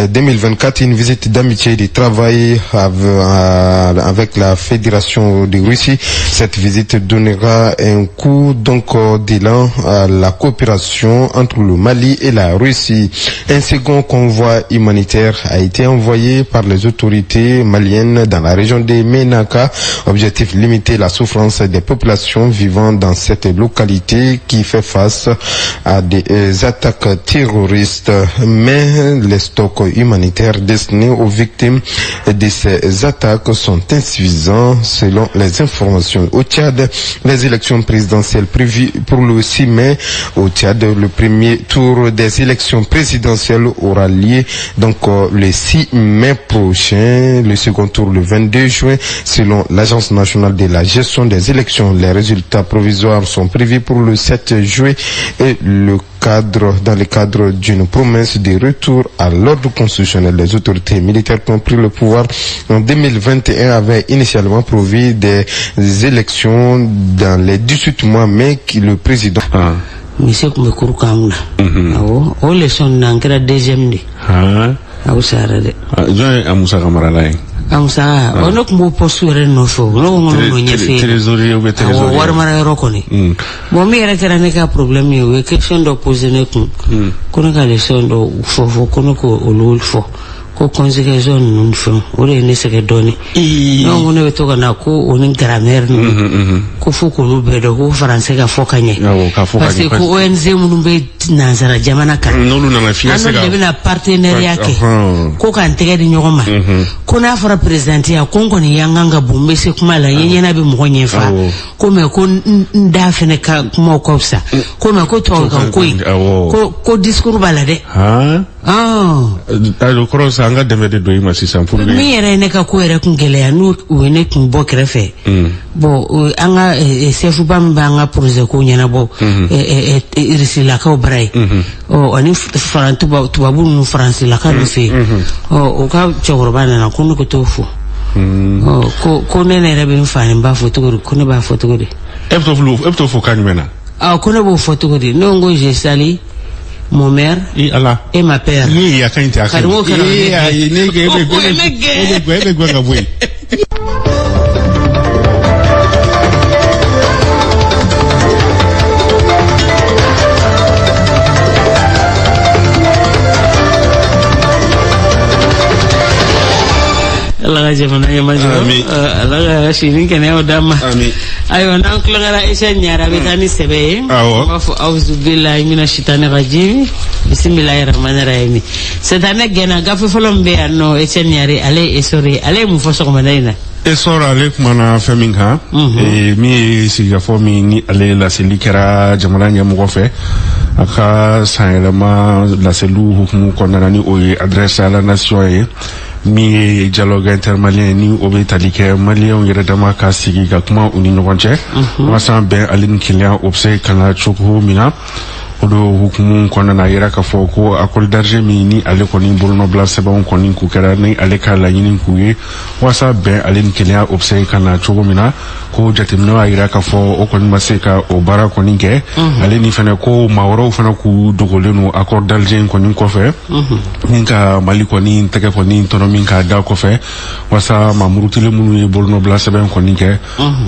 2024 une visite d'amitié et de travail avec la Fédération de Russie. Cette visite donnera un coup donc d'élan à la coopération entre le Mali et la Russie. Un second convoi humanitaire a été envoyé par les autorités maliennes dans la région de Menaka. Objectif: limiter la souffrance des populations vivant dans cette localité qui fait face à des attaques terroristes. Mais les stocks humanitaires destinés aux victimes de ces attaques sont insuffisants selon les informations. Au Tchad, les élections présidentielles prévues pour le 6 mai. Au Tchad, le premier tour des élections présidentielles aura lieu donc le 6 mai prochain, le second tour le 22 juin, selon l'Agence nationale de la gestion des élections. Les résultats provisoires sont prévus pour le 7 juillet et dans le cadre d'une promesse de retour à l'ordre constitutionnel. Les autorités militaires qui ont pris le pouvoir en 2021 avaient initialement prévu des élections dans les 18 mois, mais qui le président Ah. Mise tun bɛ kuru kan kunna. Awɔ, o leçon na n kɛra deuxième de. A wusayara dɛ. Ah, jɔn ye a musaka marala ye? A musaka o, ne tun b'o poste yɛrɛ nɔfɛ. O ne ko n ko n'o ɲɛfɛ ye. Trésorier ou bien Awɔ, trésorier? Wari mara yɔrɔ kɔni. Bon, min yɛrɛ kɛra ne ka problème ye, o ye question dɔ posé ne kun ko ne ka leçon dɔ fɔ, ko ne k'o olu fɔ, ko conjugaison ninnu ni fɛnw, o de ye ne sɛgɛn dɔɔni. Ne ko ne bɛ to ka na ko o ni grammaire ninnu, ko fo k'olu bɛɛ dɔn, ko français ka fɔ ka ɲɛ. Awɔ, ka fɔ ka Parce ɲɛ. que ko ONG minnu bɛ nansara jamana kan, N'olu nana, f'i ka an se n'olu ka de bɛna partenariat kɛ, ko k'an tɛgɛ di ɲɔgɔn ma, ko n'a fɔra président ya, ko n kɔni y'an kan ka bon, n bɛ se kuma la, n ye ɲɛna bɛ mɔgɔ ɲɛfa, ko mais ko n da fɛnɛ ka kumaw ka fisa, ko mais ko tubabukan ko in, ko discours b'a la dɛ. Han. Ah. Ayi, o kɔrɔ sisan An ka dɛmɛ de don i ma sisan pour que. Min yɛrɛ ye ne ka ko yɛrɛ kun gɛlɛya, n'u u ye ne kun bɔ kɛrɛfɛ. Bon, an ka chef ba min b'an ka projet ko ɲɛnabɔ, Irisilakaw bara ye. Ɔ, ani faran tubabu ninnu, faransilaka ninnu fɛ yen. Ɔ, o ka cɛkɔrɔba nana ko ne ko t'o fo. Ɔ, ko ne yɛrɛ bɛ n fa ni n ba fo cogo di, ko ne b'a fɔ cogo di? E bɛ t'o fo kan jumɛn na? Ɔ, ko ne b'o fɔ cogo di? Ne ko je salue mon mère I ala. et ma père. Ni a ka ɲi tɛ, a ka Karimu ɲi. kɛra o Ee ne ayi, ne e bɛ O ye ne gɛn. E bɛ gɛn ka bɔ yen. Ala ka jamana ɲɛmajɔ. Amin. Ala ka si ni kɛnɛyaw d'an ma. Amin. Ayiwa, n'an tulonkɛra Etienne Ɲare, a bɛ taa ni sɛbɛ ye. Awɔ. An b'a fɔ auzubilahi mina shitani rajim, bisimilahi rahmani rahim. Sitanɛ gɛnna. Gafe fɔlɔ min bɛ yan nɔ, Etienne Ɲare, ale ye Essor ye. Ale ye mun fɔ sɔgɔmada in na? Essor, ale kumana fɛn min kan, min ye sigikafɔ min ni ale laseli kɛra jamana ɲɛmɔgɔ fɛ a ka sanyɛlɛma laseliw hukumu kɔnɔna na, ni o ye adresse à la nation ye, min ye dialogue intermalien ye, ni o bɛ tali kɛ maliyɛnw yɛrɛ dama ka sigi ka kuma u ni ɲɔgɔn cɛ walasa bɛn ale ni kelenya o bɛ se ka na cogo min na. O de hukumu kɔnɔna na, a yira k'a fɔ ko accord d'Alger min ni ale kɔni bolonɔbila sɛbɛnw kɔni k'u kɛra ni ale ka laɲini k'u ye walasa bɛn ale ni kelenya o bɛ se ka na cogo min na, ko jateminɛw y'a yira k'a fɔ o kɔni ma se ka o baara kɔni kɛ. Ale ni fɛnɛ ko maa wɛrɛw fana k'u dogolen don accord d'Alger in kɔni kɔfɛ, ni ka Mali kɔni tɛgɛ kɔni tɔnɔ min k'a da kɔfɛ, walasa maa murutilen minnu ye bolonɔbila sɛbɛn kɔni kɛ,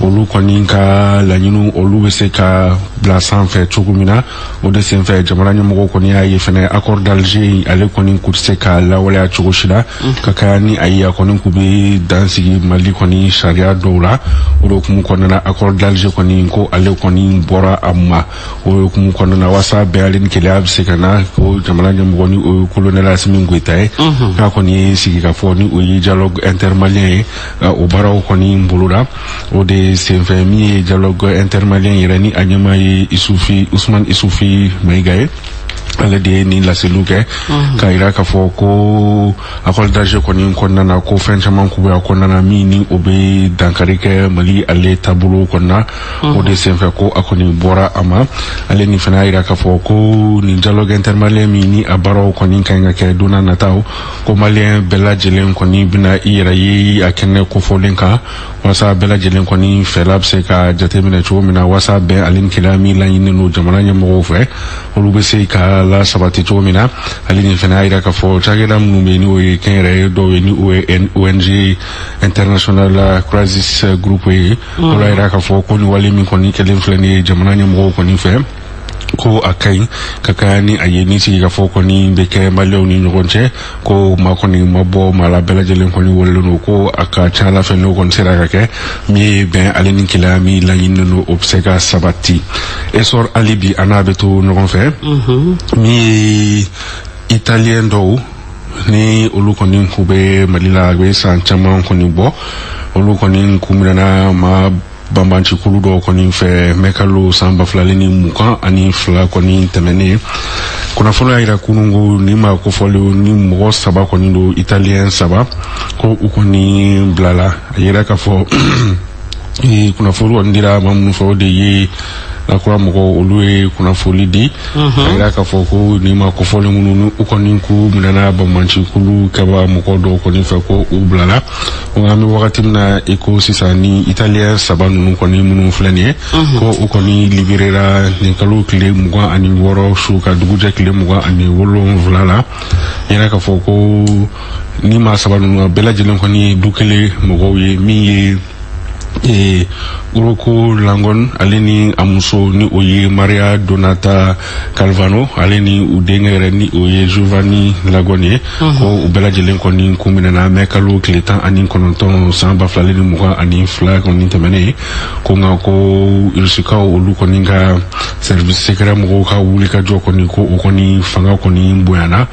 olu kɔni ka laɲiniw olu bɛ se ka bila sanfɛ cogo min na. O de senfɛ, jamana ɲɛmɔgɔw kɔni y'a ye fɛnɛ accord d'Alger in, ale kɔni k'u tɛ se ka lawaleya cogo si la, ka kaya ni a ye a kɔni k'u bɛ dan sigi Mali kɔni sariya dɔw la. O de hukumu kɔnɔna na, accord d'Alger kɔni ko ale kɔni bɔra a ma. O hukumu kɔnɔna na, walasa bɛn ale ni kelenya bɛ se ka na, ko jamana ɲɛmɔgɔ, ni o ye colonel Assimi Goïta ye, k'a kɔni ye sigikafɔ, ni o ye dialogue intermalien ye, ka o baaraw kɔni boloda. O de senfɛ, min ye dialogue intermalien yɛrɛ ni a ɲɛmaa ye Isufi Usman Isufi Mayiga ye, ale de ye nin laseliw kɛ k'a yira k'a fɔ ko accord d'Alger kɔni kɔnɔna na, ko fɛn caman k'u bɛ a kɔnɔna na min ni o bɛ dankari kɛ Mali ale taabolo kɔnɔna. O de senfɛ ko a kɔni bɔra a ma. Ale ni fana y'a yira k'a fɔ ko nin dialogue intermalien min ni a baaraw kɔni ka ɲi ka kɛ don n'a nataw, ko maliyɛn bɛɛ lajɛlen kɔni bɛna i yɛrɛ ye a kɛnɛ kofɔlen kan, walasa bɛɛ lajɛlen kɔni fɛla bɛ se ka jateminɛ cogo min na, walasa bɛn ale ni kelenya min laɲininen don jamana ɲɛmɔgɔw fɛ, olu bɛ se ka la sabati cogo min na. Ale ni fana y'a yira k'a fɔ cakɛda minnu bɛ yen, ni o ye kɛnyɛrɛye dɔw ye, ni o ye ONG International Crisis Group ye, o y'a yira k'a fɔ ko nin wale min kɔni kɛlen filɛ nin ye jamana ɲɛmɔgɔw kɔni fɛ, ko a ka ɲi ka kaya ni a ye ni sigikafɔ kɔni bɛ kɛ maliyɛnw ni ɲɔgɔn cɛ, ko maa kɔni ma bɔ maa la, bɛɛ lajɛlen kɔni welelen don, ko a ka ca ala fɛ n'o kɔni sera ka kɛ, min ye bɛn ale ni kelenya min laɲininen don, o bɛ se ka sabati. Essor, hali bi an n'a bɛ to ɲɔgɔn fɛ. Min ye italien dɔw ni olu kɔni k'u bɛ Mali la, a bɛ san caman kɔni bɔ, olu kɔni k'u minɛna maa banbancikulu dɔw kɔni fɛ mɛkalo san 2022 kɔni tɛmɛnen. Kunnafoni y'a yira kunun ko ni maa kofɔlenw ni mɔgɔ saba kɔni don, italien saba, ko u kɔni bilala. A yira k'a fɔ kunnafoni kɔni dira maa minnu fɛ, o de ye lakura mɔgɔw, olu ye kunnafoni di. A yira k'a fɔ ko nin maa kofɔlen minnu ni u kɔni k'u minɛna banbancikulu kɛba mɔgɔ dɔw kɔni fɛ, ko u bilala. Nka an bɛ wagati min na i ko sisan, ni italien saba ninnu kɔni minnu filɛ nin ye, ko u kɔni libérera nin kalo tile 26 su ka dugujɛ tile 27 la. Yira k'a fɔ ko ni maa saba ninnu, a bɛɛ lajɛlen kɔni ye du kelen mɔgɔw ye, min ye Rocco Langon, ale ni a muso ni o ye Maria Donata Calvano, ale ni u denkɛ yɛrɛ ni o ye Giovanni Lagone ye, ko u bɛɛ lajɛlen kɔni kun minɛna mɛ kalo tile 19 san 2022 kɔni tɛmɛnen ye. Ko nka ko Irusikaw olu kɔni ka service secret mɔgɔw ka wuli ka jɔ kɔni, ko o kɔni fanga kɔni bonyana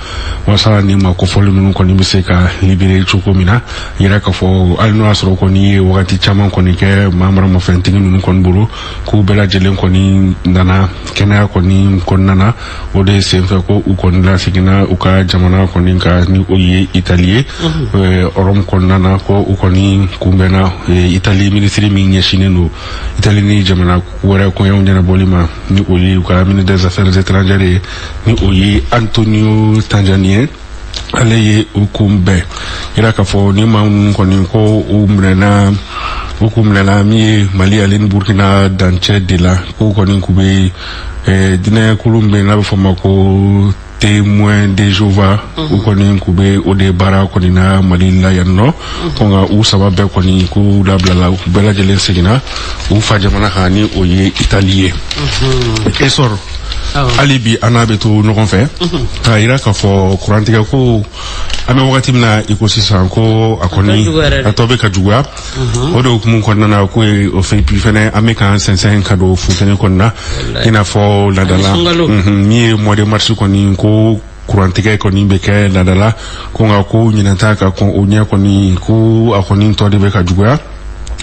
walasa ni maa kofɔlen ninnu kɔni bɛ se ka libérer cogo min na. Yira k'a fɔ hali n'o y'a sɔrɔ kɔni ye wagati caman kɔni kɔni kɛ maa maramafɛntigi ninnu kɔni bolo, k'u bɛɛ lajɛlen kɔni nana kɛnɛya kɔni kɔnɔna na. O de senfɛ ko u kɔni laseginna u ka jamana kɔni kan, ni o ye Itali ye, Rome kɔnɔna na, ko u kɔni kunbɛnna Itali minisiri min ɲɛsinnen don Itali ni jamana wɛrɛ koɲɛw ɲɛnabɔli ma, ni o ye u ka ministre des Affaires étrangères ye, ni o ye Antonio Tajani ye. Ale ye u kunbɛn. Yira k'a fɔ ni maa minnu kɔni ko u minɛna, u kun minɛna min ye Mali ale ni Burkina dancɛ de la, k'u kɔni k'u bɛ diinɛkulu min bɛ yen n'a bɛ fɔ o ma ko Témoin de Jéhovah, u kɔni k'u bɛ o de baara kɔni na Mali la yan nɔ. Ko nka u saba bɛɛ kɔni k'u labilala, u bɛɛ lajɛlen seginna u fa jamana kan, ni o ye Itali ye. Essor, hali bi an n'a bɛ to ɲɔgɔn fɛ k'a yira k'a fɔ kurantigɛ ko an bɛ wagati min na i ko sisan, ko a kɔni a tɔ bɛ ka juguya. O de hukumu kɔnɔna na, ko ye o fɛn puis fɛnɛ an bɛ k'an sɛnsɛn ka don funteni kɔnɔna, i n'a fɔ ladala min ye mois de mars kɔni, ko kurantigɛ kɔni bɛ kɛ ladala, ko nka ko ɲinɛ ka kɔn o ɲɛ kɔni, ko a kɔni tɔ de bɛ ka juguya.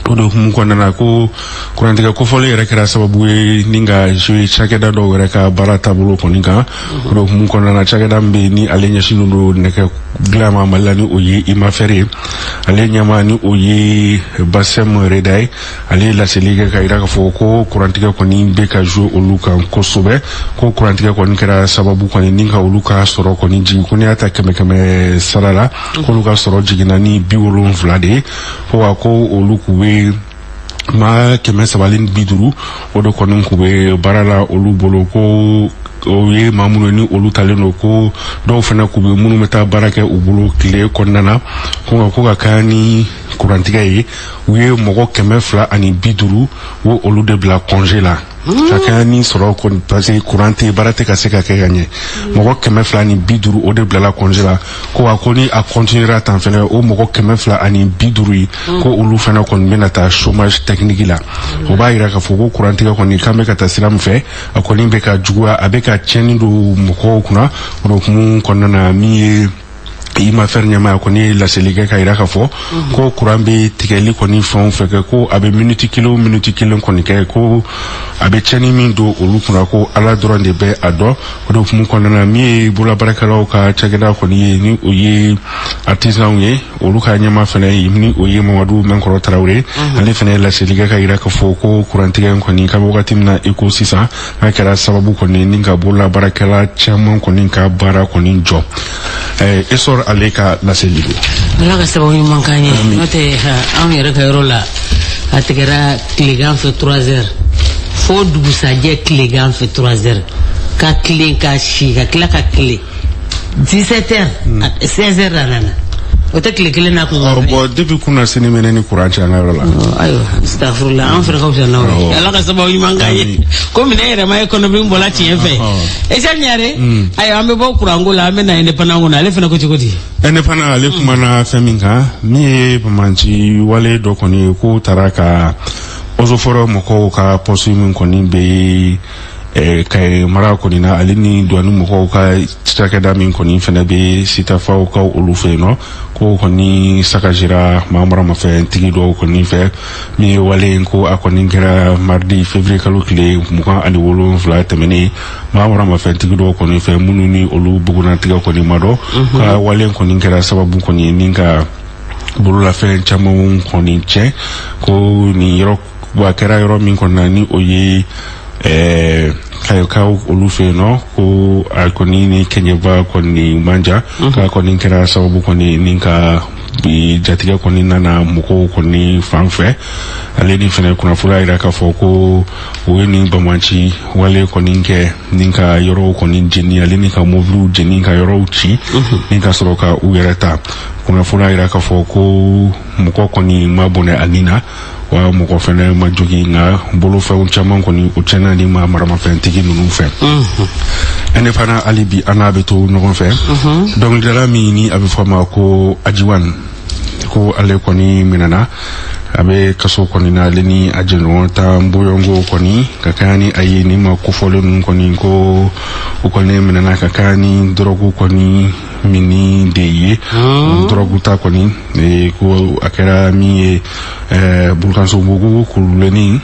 O de hukumu kɔnɔna na, ko kurantigɛ kofɔlen yɛrɛ kɛra sababu ye ni ka jouer cakɛda dɔw yɛrɛ ka baara taabolo kɔni kan. O de hukumu kɔnɔna na, cakɛda min bɛ yen ni ale ɲɛsinnen don nɛgɛ dilan ma Mali la, ni o ye Imafer ye, ale ɲɛmaa, ni o ye Basɛm Reda ye, ale ye laseli kɛ ka yira k'a fɔ ko kurantigɛ kɔni bɛ ka jouer olu kan kosɛbɛ, ko kurantigɛ kɔni kɛra sababu kɔni ni ka olu ka sɔrɔ kɔni jigin, ko n'i y'a ta kɛmɛ kɛmɛ sara la, k'olu ka sɔrɔ jiginna ni 70 de ye, ko wa ko olu k'u bɛ maa 350, o de kɔni k'u bɛ baara la olu bolo, ko o ye maa minnu ye ni olu talen don, ko dɔw fana k'u bɛ minnu bɛ taa baara kɛ u bolo tile kɔnɔna na, ko nka ko ka kɛ ni kurantigɛ ye, u ye mɔgɔ 250 o olu de bila congé la ka kɛ ni sɔrɔ kɔni, parce que courant tɛ, baara tɛ ka se ka kɛ ka ɲɛ. Mɔgɔ 250, o de bilala congé la. Ko wa ko ni a continuera tan fɛnɛ, o mɔgɔ 250 ye, ko olu fɛnɛ kɔni bɛna taa chômage technique la. O b'a yira k'a fɔ ko kurantigɛ kɔni k'an bɛ ka taa sira min fɛ, a kɔni bɛ ka juguya, a bɛ ka tiɲɛni don mɔgɔw kunna. O de hukumu kɔnɔna na, min ye Imafer ɲɛmaa kɔni ye laseli kɛ ka yira k'a fɔ ko kuran bɛ tigɛli kɔni fɛn o fɛn kɛ, ko a bɛ miniti kelen o miniti kelen kɔni kɛ, ko a bɛ tiɲɛni min don olu kunna, ko Ala dɔrɔn de bɛ a dɔn. O de hukumu kɔnɔna na, min ye bololabaarakɛlaw ka cakɛda kɔni ye, ni o ye artisanw ye, olu ka ɲɛmaa fɛnɛ, ni o ye Mamadu Mɛnkɔrɔ Tarawele, ale fɛnɛ ye laseli kɛ ka yira k'a fɔ ko kurantigɛ in kɔni, k'a bɛ wagati min na i ko sisan, n'a kɛra sababu kɔni ni ka bololabaarakɛla caman kɔni ka baara kɔni jɔ. Essor, ale ka laseli don. Ala ka sababu ɲuman k'an ye. N'o tɛ, anw yɛrɛ ka yɔrɔ la, a tigɛra tilegan fɛ 3 heures fo dugusajɛ tilegan fɛ 3 heures, ka tilen ka si, ka tila ka tilen 17 heures, 16 heures a nana. O tɛ tile kelen na kun. Bon, depuis kunna sini mɛnɛ ni courant cɛ an ka yɔrɔ la. Ayiwa, astafurula, an fɛnɛ ka fisa n'aw ye. Ala ka sababu ɲuman k'an ye. Komi ne yɛrɛ ma ye kɔnɔbin bɔla tiɲɛ fɛ. Esa Ɲare, ayiwa, an bɛ bɔ kuranko la, an bɛ na indépendant kɔnɔ. Ale fɛnɛ ko cogo di? Indépendant, ale kumana fɛn min kan, min ye bamanci wale dɔ kɔni ye, k'o taara ka eaux et forêts mɔgɔw ka poste min kɔni bɛ Kayi mara kɔni na, ale ni douane mɔgɔw ka cakɛda min kɔni fɛnɛ bɛ Sitafaw ka olu fɛ yen nɔ, ko kɔni sagagera maa maramafɛntigi dɔw kɔni fɛ. Min ye wale in, ko a kɔni kɛra mardi février kalo tile 27 tɛmɛnen, maa maramafɛntigi dɔw kɔni fɛ minnu ni olu bugunnatigɛ kɔni ma dɔn, ka wale in kɔni kɛra sababu kɔni ye ni ka bololafɛn camanw kɔni tiɲɛ. Ko nin yɔrɔ a kɛra yɔrɔ min kɔni na, ni o ye Kayikaw olu fɛ yen nɔ, ko a kɔni ni Kɛɲɛba kɔni man jan, k'a kɔni kɛra sababu kɔni ni ka bi jatigɛ kɔni nana mɔgɔw kɔni fan fɛ. Ale ni fɛnɛ kunnafoniya yira k'a fɔ ko u ye nin bamanci wale kɔni kɛ ni ka yɔrɔw kɔni jeni, ale ni ka mobiliw jeni, ka yɔrɔw ci, ni ka sɔrɔ ka u yɛrɛ ta. Kunnafoniya yira k'a fɔ ko mɔgɔ kɔni ma bɔnɛ a nin na, wa mɔgɔ fɛnɛ ma jogi, nka bolofɛnw caman kɔni o tiɲɛna ni ma maramafɛntigi ninnu fɛ. Ɛnɛ fana, hali bi an n'a bɛ to ɲɔgɔn fɛ. Dɔnkilidala min ni a bɛ fɔ a ma ko Ajiwan, Ko ale kɔni minɛna, a bɛ kaso kɔni na, ale ni a jɛɲɔgɔn ta Boyongo kɔni ka kɛɲɛ ni a ye. Ni ma kofɔlen ninnu kɔni, ko u kɔni minɛna ka kɛɲɛ ni dɔrɔgu kɔni minni de ye. Dɔrɔgu ta kɔni, ko a kɛra min ye Burukansobugu kululenni,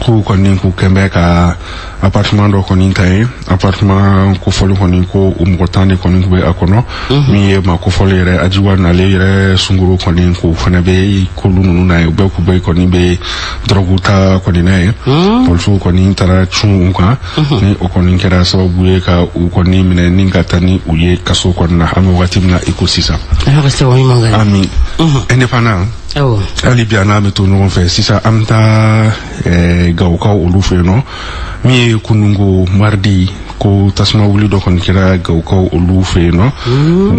k'u kɔni k'u kɛn bɛ ka appartement dɔ kɔni ta ye. Appartement kofɔlen kɔni, ko o mɔgɔ 10 de kɔni tun bɛ a kɔnɔ. Min ye maa kofɔlen yɛrɛ Ajiwa n'ale yɛrɛ sunkuru kɔni, k'o fana bɛ kolu ninnu na ye. U bɛɛ k'u bɛ kɔni bɛ dɔrɔgu ta kɔni na ye. Polisiw kɔni taara cun u kan, ni o kɔni kɛra sababu ye ka u kɔni minɛ ni ka taa ni u ye kaso kɔni na, an bɛ wagati min na i ko sisan. Ami, Indépendant, hali bi a n'a bɛ to ɲɔgɔn fɛ. Sisan an bɛ taa Gawokaw olu fɛ yen nɔ. Min ye kununko mardi, ko tasuma wuli dɔ kɔni kɛra Gawokaw olu fɛ yen nɔ.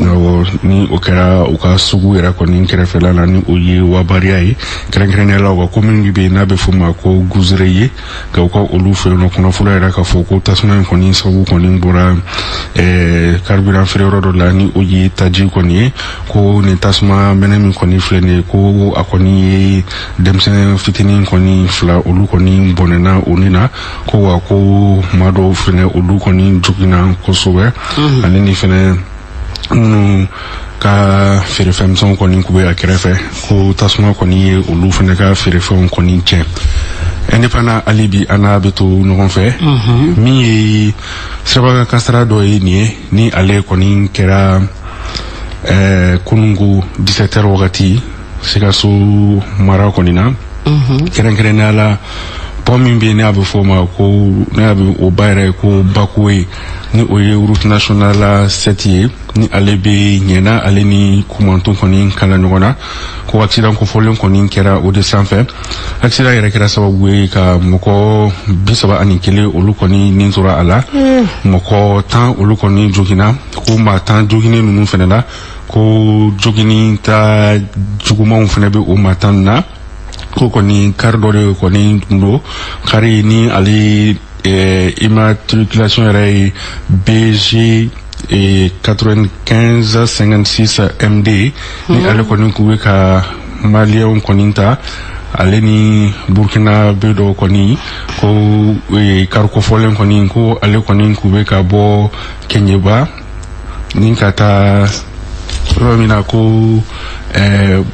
Awɔ, ni o kɛra u ka sugu yɛrɛ kɔni kɛrɛfɛla la, ni o ye Wabariya ye, kɛrɛnkɛrɛnnenya la u ka commune min bɛ yen n'a bɛ f'o ma ko Guzere ye, Gawokaw olu fɛ yen nɔ. Kunnafoni yɛrɛ k'a fɔ ko tasuma in kɔni sababu kɔni bɔra carburant feereyɔrɔ dɔ la, ni o ye taji kɔni ye. Ko nin tasuma mɛnɛ min kɔni filɛ nin ye, ko a kɔni ye denmisɛn fitinin kɔni fila, olu kɔni bɔnɛna o ni na. Ko wa ko maa dɔw fɛnɛ, olu kɔni joginna kosɛbɛ, ani ni fɛnɛ minnu ka feerefɛnmisɛnw kɔni kun bɛ a kɛrɛfɛ, ko tasuma kɔni ye olu fɛnɛ ka feerefɛnw kɔni tiɲɛ. Indépendant, hali bi an n'a bɛ to ɲɔgɔn fɛ. Min ye sirabakan kasara dɔ ye nin ye, ni ale kɔni kɛra kununko 17 heures wagati, Sikaso mara kɔni na, kɛrɛnkɛrɛnnenya la pont min bɛ yen, n'a bɛ fɔ o ma ko, n'a bɛ o ba yɛrɛ ko Bako ye, ni o ye route nationale 7 ye, ni ale bɛ Ɲɛna, ale ni Kumantu kɔni kala ɲɔgɔn na, ko accident kofɔlen kɔni kɛra o de sanfɛ. Accident yɛrɛ kɛra sababu ye ka mɔgɔ 31 olu kɔni nin tora a la, mɔgɔ 10 olu kɔni joginna. Ko maa 10 joginnen ninnu fɛnɛ la, ko jogini ta jugumanw fɛnɛ bɛ o maa 10 na. Ko kɔni kari dɔ de kɔni tun don, kari ni ale immatriculation yɛrɛ ye BG 95 56 MD, ni ale kɔni kun bɛ ka Maliyɛnw kɔni ta, ale ni Burkina bɛ dɔw kɔni. Ko kari kofɔlen kɔni, ko ale kɔni kun bɛ ka bɔ Kɛɲɛba ni ka taa yɔrɔ min na, ko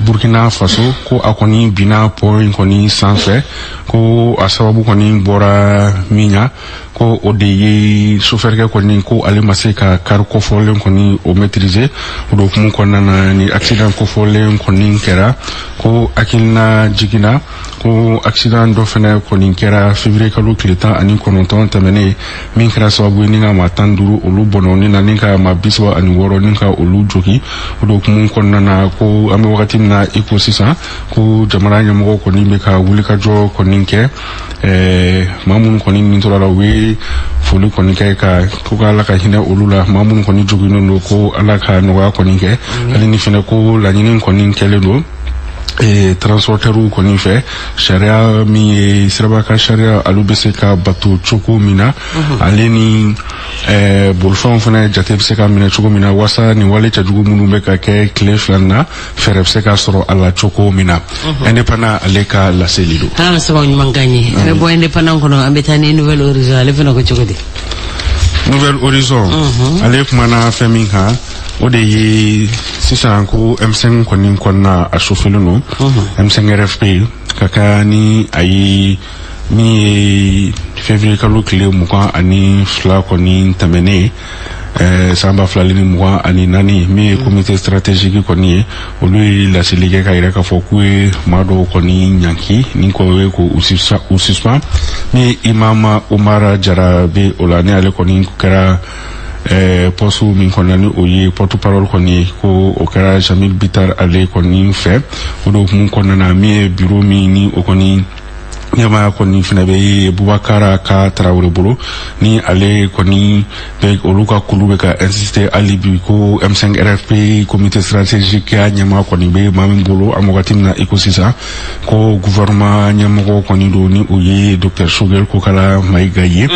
Burkina Faso, ko a kɔni binna pont in kɔni sanfɛ. Ko a sababu kɔni bɔra min na, ko o de ye sofɛrikɛ kɔni, ko ale ma se ka kari kofɔlen kɔni o maîtriser. O de hukumu kɔnɔna na ni accident kofɔlen kɔni kɛra. Ko hakilina jiginna ko accident dɔ fɛnɛ kɔni kɛra février kalo tile 19 tɛmɛnen, min kɛra sababu ye ni ka maa 15 olu bɔnɛ na, ni ka maa 36 ni ka olu jogi. O de hukumu kɔnɔna na, ko an bɛ wagati min na i ko sisan, ko jamana ɲɛmɔgɔ kɔni bɛ ka wulikajɔ kɔni kɛ. Maa minnu kɔni nin tora la, u ye foli kɔni kɛ ka ko ka Ala ka hinɛ olu la. Maa minnu kɔni joginnen don, ko Ala ka nɔgɔya kɔni kɛ. Hali ni fɛnɛ ko laɲini kɔni kɛlen don transporteurs kɔni fɛ, sariya min ye siraba sariya, olu bɛ se ka bato cogo min na, ale ni bolifɛnw fana jate bɛ se ka minɛ cogo min na, walasa nin wale cɛjugu minnu bɛ ka kɛ tile 2 na, fɛɛrɛ bɛ se ka sɔrɔ a la cogo min na. Indépendant ale ka laseli don. Ala ka sababu ɲuman k'an ye. An bɛ bɔ Indépendant kɔnɔ, an bɛ taa ni Nouvel Horizon. Ale fana ko cogo di? Nouvel Horizon, ale kumana fɛn min kan, o de ye sisan ko M5 kɔni kɔnɔna a sofelen don, M5 RFP, ka kan ni a ye min ye février kalo tile 22 kɔni tɛmɛnen, san 2024, min ye comité stratégique kɔni ye, olu ye laseli kɛ ka yira k'a fɔ k'u ye maa dɔw kɔni ɲanki ni ko ye k'u suspend. Min ye Imam Omar Jara bɛ o la, ni ale kɔni kɛra poste min kɔnɔna, ni o ye porte parole kɔni ye, ko o kɛra Jamil Bitar ale kɔni fɛ. O de hukumu kɔnɔna na, min ye bureau min ni o kɔni Ɲɛmaaya kɔni fɛnɛ bɛ Bubakara ka Tarawele bolo, ni ale kɔni bɛ olu ka kulu bɛ ka insister hali bi ko M5 RFP comité stratégique ya ɲɛmaa kɔni bɛ maa min bolo an wagati min na i ko sisan, ko gouvernement ɲɛmɔgɔ kɔni don, ni o ye docteur Choguel Kokala Maïga ye.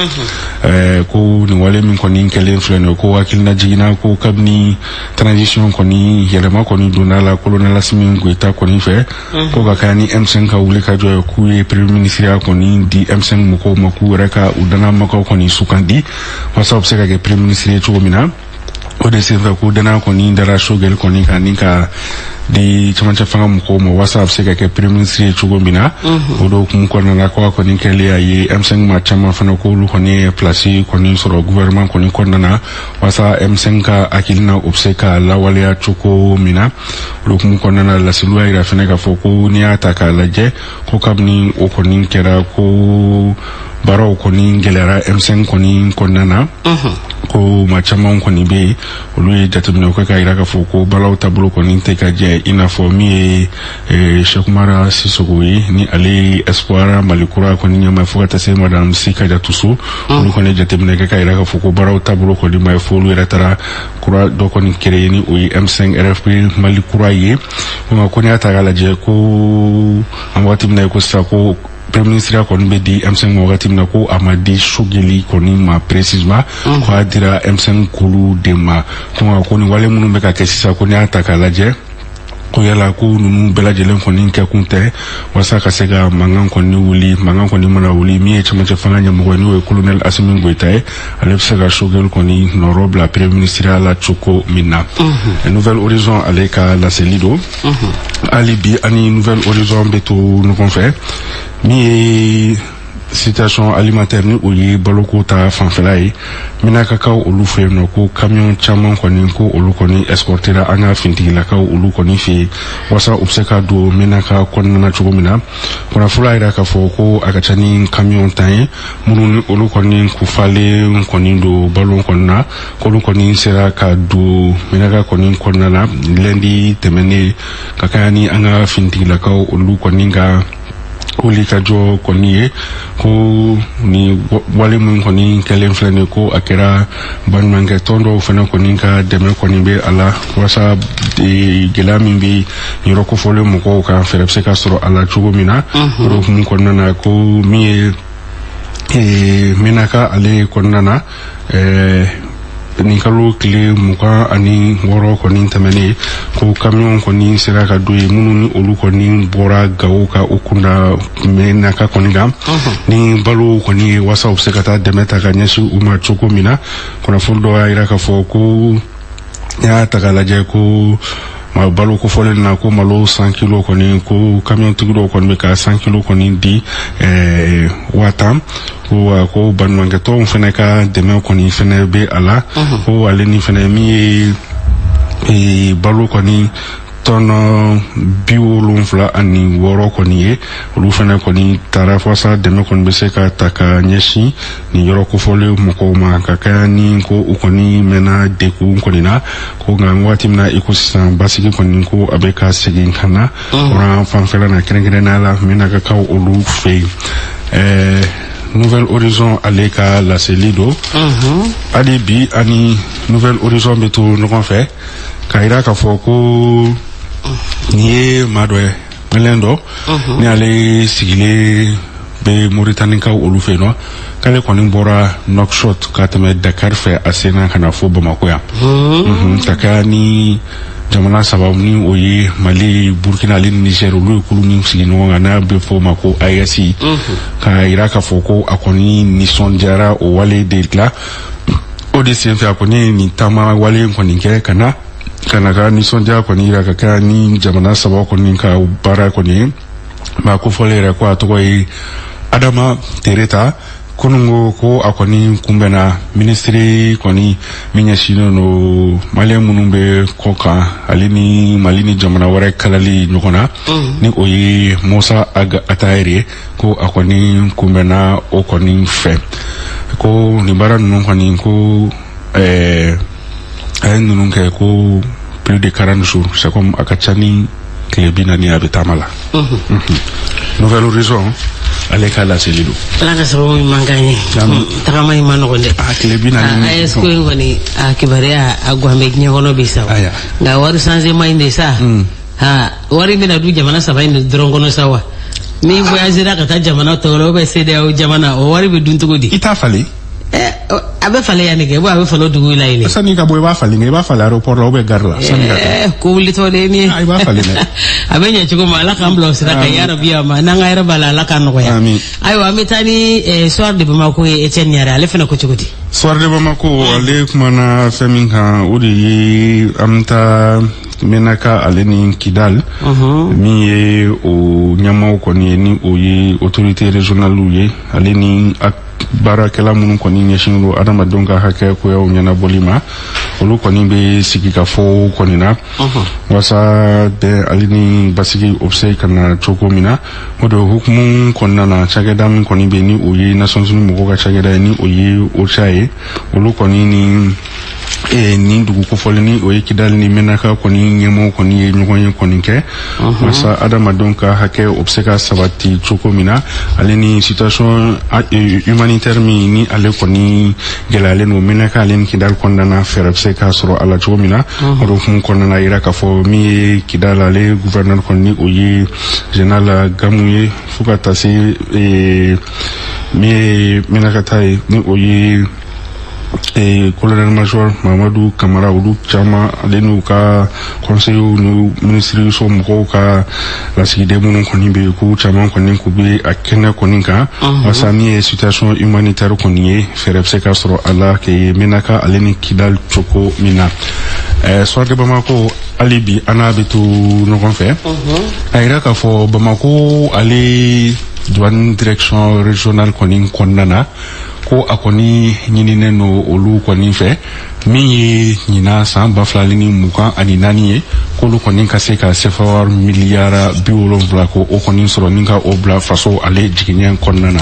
Ko nin wale min kɔni kɛlen filɛ nin ye, ko hakilina jiginna ko kabini transition kɔni yɛlɛma kɔni donna la colonel Assimi Goïta kɔni fɛ, ko ka kɛ ni M5 ka wuli ka jɔ ye, k'u ye premier ministre kɔni di M5 mɔgɔw ma, k'u yɛrɛ ka u danamagaw kɔni sugandi walasa u bɛ se ka kɛ premier ministre ye cogo min na. O de senfɛ, ko danaya kɔni dara Choguel kɔni kan ni ka di camancɛ fanga mɔgɔw ma walasa a bɛ se ka kɛ premier ministre ye cogo min na. O de hukumu kɔnɔna la, ko a kɔni kɛlen a ye M5 maa caman fana, k'olu kɔni ye place kɔni sɔrɔ gouvernement kɔni kɔnɔna na, walasa M5 ka hakilina o bɛ se ka lawaleya cogo min na. O de hukumu kɔnɔna na, laseliw y'a yira fɛnɛ k'a fɔ ko n'i y'a ta k'a lajɛ, ko kabini o kɔni kɛra, ko baaraw kɔni gɛlɛyara M5 kɔni kɔnɔna na. Ko maa caman kɔni bɛ yen, olu ye jateminɛw kɛ k'a yira k'a fɔ ko baaraw taabolo kɔni tɛ ka jɛ, i n'a fɔ min ye Cheick Sissoko ye, ni ale ye Espoir Mali Kura kɔni ɲɛmaa, fo ka taa se madame Sy Kadiatou Sow. Olu kɔni ye jateminɛ kɛ k'a yira k'a fɔ ko baaraw taabolo kɔni ma ye, fo olu yɛrɛ taara kura dɔ kɔni créer, ni o ye M5 RFP Mali Kura ye. Nka ko n'i y'a ta k'a lajɛ, ko an wagati min na i ko sisan, ko premier ministre kɔni bɛ di M5 ma wagati min na, ko a ma di Choguel kɔni ma précisément, ko a dira M5 kulu de ma. Ko nka ko nin wale minnu bɛ ka kɛ sisan, ko n'i y'a ta k'a lajɛ, ko yala ko ninnu bɛɛ lajɛlen kɔni kɛkun tɛ walasa ka se ka mankan kɔni wuli? Mankan kɔni mana wuli, min ye cɛmancɛ fanga ɲɛmɔgɔ ye, n'o ye colonel Assimi Goïta ye, ale bɛ se ka Choguel kɔni nɔrɔ bila premier ministre la cogo min na. Nouvel Horizon ale ka laseli don. Hali bi, ani Nouvel Horizon bɛ to ɲɔgɔn fɛ. Min ye situation alimentaire, ni o ye baloko ta fanfɛla ye, Minakakaw olu fɛ yen nɔ, ko camion caman kɔni, ko olu kɔni escortera an ka fintigilakaw olu kɔni fɛ yen, walasa u bɛ se ka don Minaka kɔnɔna na cogo min na. Kunnafoni y'a yira k'a fɔ ko a ka ca ni camion 10 ye minnu ni olu kɔni kufalen kɔni don balo kɔni na, k'olu kɔni sera ka don Minaka kɔni kɔnɔna na lundi tɛmɛnen, ka kɛɲɛ ni an ka fintigilakaw olu kɔni ka wuli ka jɔ kɔni ye. Ko ni wale min kɔni kɛlen filɛ nin ye, ko a kɛra baɲumankɛ tɔn dɔw fana kɔni ka dɛmɛ kɔni bɛ a la, walasa gɛlɛya min bɛ yɔrɔ kofɔlen mɔgɔw kan, fɛɛrɛ bɛ se ka sɔrɔ a la cogo min na. O de hukumu kɔnɔna na, ko min ye Menaka ale kɔnɔna na, nin kalo tile 26 kɔni tɛmɛnen, ko camion kɔni sera ka don yen minnu ni olu kɔni bɔra Gawo ka u kunda Menaka kɔni kan ni balo kɔni ye, walasa u bɛ se ka taa dɛmɛ ta ka ɲɛsin u ma cogo min na. Kunnafoni dɔ y'a yira k'a fɔ ko n'i y'a ta k'a lajɛ, ko balo kofɔlen na, ko malo 100 kilo kɔni, ko camion tigi dɔw kɔni bɛ ka 100 kilo kɔni di 10 000. Ko ko baɲumankɛtɔnw fana ka dɛmɛ kɔni fana bɛ a la. Ko ale ni fana min ye balo kɔni tɔnɔ 76 kɔni ye, olu fana kɔni taara walasa dɛmɛ kɔni bɛ se ka ta ka ɲɛsin nin yɔrɔ kofɔlen mɔgɔw ma, ka kɛ ni ko u kɔni mɛnna dekun kɔni na. Ko nka waati min na i ko sisan, basigi kɔni ko a bɛ ka segin ka na kuran fanfɛla na, kɛrɛnkɛrɛnnenya la Menakakaw olu fɛ yen. Nouvel Horizon ale ka laseli don. Hali bi, ani Nouvel Horizon bɛ to ɲɔgɔn fɛ k'a yira k'a fɔ ko nin ye maa dɔ ye, malien dɔ, ni ale sigilen bɛ Moritanikaw olu fɛ yen nɔ, k'ale kɔni bɔra Nouakchott ka tɛmɛ Dakar fɛ, a senna ka na fo Bamako yan, ka kɛ ni jamana saba, ni o ye Mali, Burkina ale ni Niger, olu ye kulu min sigi ɲɔgɔn kan n'a bɛ fɔ o ma ko AES, k'a yira k'a fɔ ko a kɔni nisɔndiyara o wale de la. O de senfɛ, a kɔni ye nin taama wale in kɔni kɛ ka na ka nisɔndiya kɔni yira, ka kɛ ni jamana saba kɔni ka baara kɔni ye. Maa ko fɔlen yɛrɛ, ko a tɔgɔ ye Adama Tereta. Kununko ko a kɔni kunbɛnna minisiri kɔni min ɲɛsinnen don malien minnu bɛ kɔ kan, ale ni Mali ni jamana wɛrɛ kalali ɲɔgɔn na, ni o ye Mossa Ag Attaher ye, ko a kɔni kunbɛnna o kɔni fɛ. Ko nin baara ninnu kɔni, ko a ye ninnu kɛ ko plus de 40 jours, c'est comme a ka ca ni tile 40 a bɛ taama la. Nouvel Horizon Ale ka laseli don. Ala ka sababu ɲuman k'an ye. Tagama in ma nɔgɔn dɛ. A tile 40. AES ko in kɔni, a kibaruya a guwan bɛ diɲɛ kɔnɔ bi sa. Nka wari changement in de sa, ha, wari bɛna du jamana saba in de dɔrɔn kɔnɔ sa wa? Ni voyagera ka taa jamana tɔw la, ou bien CEDEAO jamana, o wari bɛ dun cogo di? I t'a falen. A bɛ falen yan de kɛ, a bɛ falen o dugu la yen de. Sani ka bɔ, i b'a falen kɛ, i b'a falen aéroport la ou bien gare la sani ka taa. Ko wulitɔ de ye nin ye. I b'a falen dɛ. A bɛ ɲɛ cogo min, Ala k'an bila o sira kan, yarabi, a ma n'an ka yɛrɛ b'a la, Ala k'a nɔgɔya. Ayiwa, an bɛ taa ni Soir de Bamako ye. Etienne Ɲare, ale fana ko cogo di? Soir de Bamako, ale kumana fɛn min kan, o de ye an bɛ taa Menaka ale ni Kidal, min ye o ɲɛmaaw kɔni ye, ni o ye autorité régionale ye, ale ni baarakɛla minnu kɔni ɲɛsinnen don adamadenw ka hakɛ koyaw ɲɛnabɔli ma, olu kɔni bɛ sigi ka fɔ kɔni na walasa bɛn ale ni basigi, o bɛ se ka na cogo min na. O de hukumu kɔnɔna na, cakɛda min kɔni bɛ, ni o ye Nations Unies mɔgɔw ka cakɛda ye, ni o ye OCHA ye, olu kɔni ni dugu kofɔlen, ni o ye Kidali ni Menaka kɔni ɲɛmɔgɔ kɔni ye ɲɔgɔn ye kɔni kɛ walasa adamadenw ka hakɛ, o bɛ se ka sabati cogo min na, ale ni situation humanitaire min ni ale kɔni gɛlɛyalen don Menaka ale ni Kidali kɔnɔna na, fɛɛrɛ bɛ se ka sɔrɔ a la cogo min na. O de hukumu kɔnɔna na, yira k'a fɔ min ye Kidali ale gouverneur kɔni, ni o ye général Gamu ye, fo ka taa se min ye Menaka ta ye, ni o ye colonel major Mamadu Kamara, olu caman ale n'u ka conseillers ni ministre so mɔgɔw ka lasigiden minnu kɔni bɛ yen, k'u caman kɔni k'u bɛ a kɛnɛ kɔni kan walasa min ye situation humanitaire kɔni ye, fɛɛrɛ bɛ se ka sɔrɔ a la ke Menaka ale ni Kidal cogo min na. Soir de Bamako, hali bi an n'a bɛ to ɲɔgɔn fɛ. A yira k'a fɔ Bamako ale douane direction régionale kɔni kɔnɔna na, ko a kɔni ɲininen don olu kɔni fɛ, min ye ɲinan san 2024 ye, k'olu kɔni ka se ka CFA miliyari 70, ko o kɔni sɔrɔ ni ka o bila faso ale jigiɲɛ kɔnɔna na.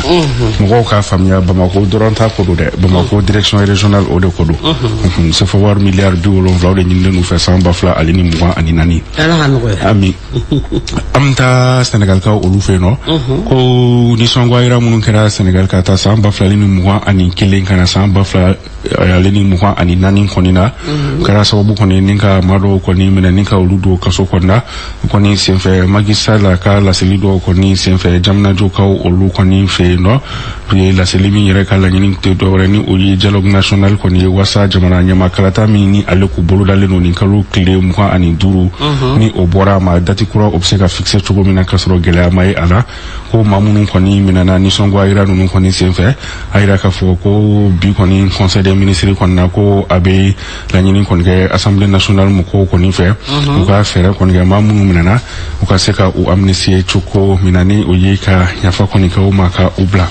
Mɔgɔw k'a faamuya, Bamako dɔrɔn ta ko don dɛ, Bamako direction régionale, o de ko don. CFA miliyari 70, o de ɲininen don fɛ san 2024. Ala ka nɔgɔya. Ami. An bɛ taa Sɛnɛgalikaw olu fɛ yen nɔ, ko nisɔngoya minnu kɛra Sɛnɛgali ka taa san 2021 ka na san 2024 kɔni na, o kɛra sababu kɔni ni ka maa dɔw kɔni minɛ ni ka olu don kaso kɔni na. O kɔni senfɛ, Macky Sall ka laseli dɔw kɔni senfɛ Diamniadio-kaw olu kɔni fɛ yen nɔ, u ye laseli min yɛrɛ ka laɲini tɛ dɔwɛrɛ ni o ye dialogue national kɔni ye, walasa jamana ɲɛma kalata min ni ale k'u bolodalen don nin kalo tile 25, ni o bɔra a ma, date kura o bɛ se ka fixer cogo min na, k'a sɔrɔ gɛlɛya ma ye a la. Ko maa minnu kɔni minɛna nisɔngoya ninnu kɔni senfɛ, a yira k'a fɔ ko bi kɔni conseil des ministres kɔni na, ko a bɛ laɲini kɔni kɛ Assemblée nationale mɔgɔw kɔni fɛ, u ka fɛɛrɛ kɔni kɛ, maa minnu minɛna, u ka se ka u amnistier cogo min na, ni o ye ka yafa kɔni kɛ u ma ka u bila.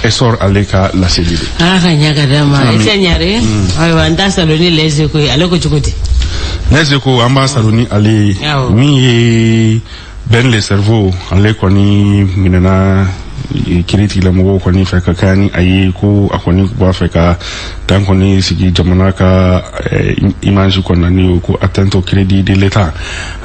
Essor ale ka laseli don. Ala ka ɲɛ ka d'a ma. Etienne Ɲare, ayiwa, n t'a salo ni Les Échos ye. Ale ko cogo di? Les Échos, an b'a salo ni ale ye. Min ye Ben le Cerveau, ale kɔni minɛna kiiri tigilamɔgɔw kɔni fɛ ka kɛ ni a ye ko a kɔni b'a fɛ ka dan kɔni sigi jamana ka image kɔnɔna, ni o ko atteinte au crédit de l'État.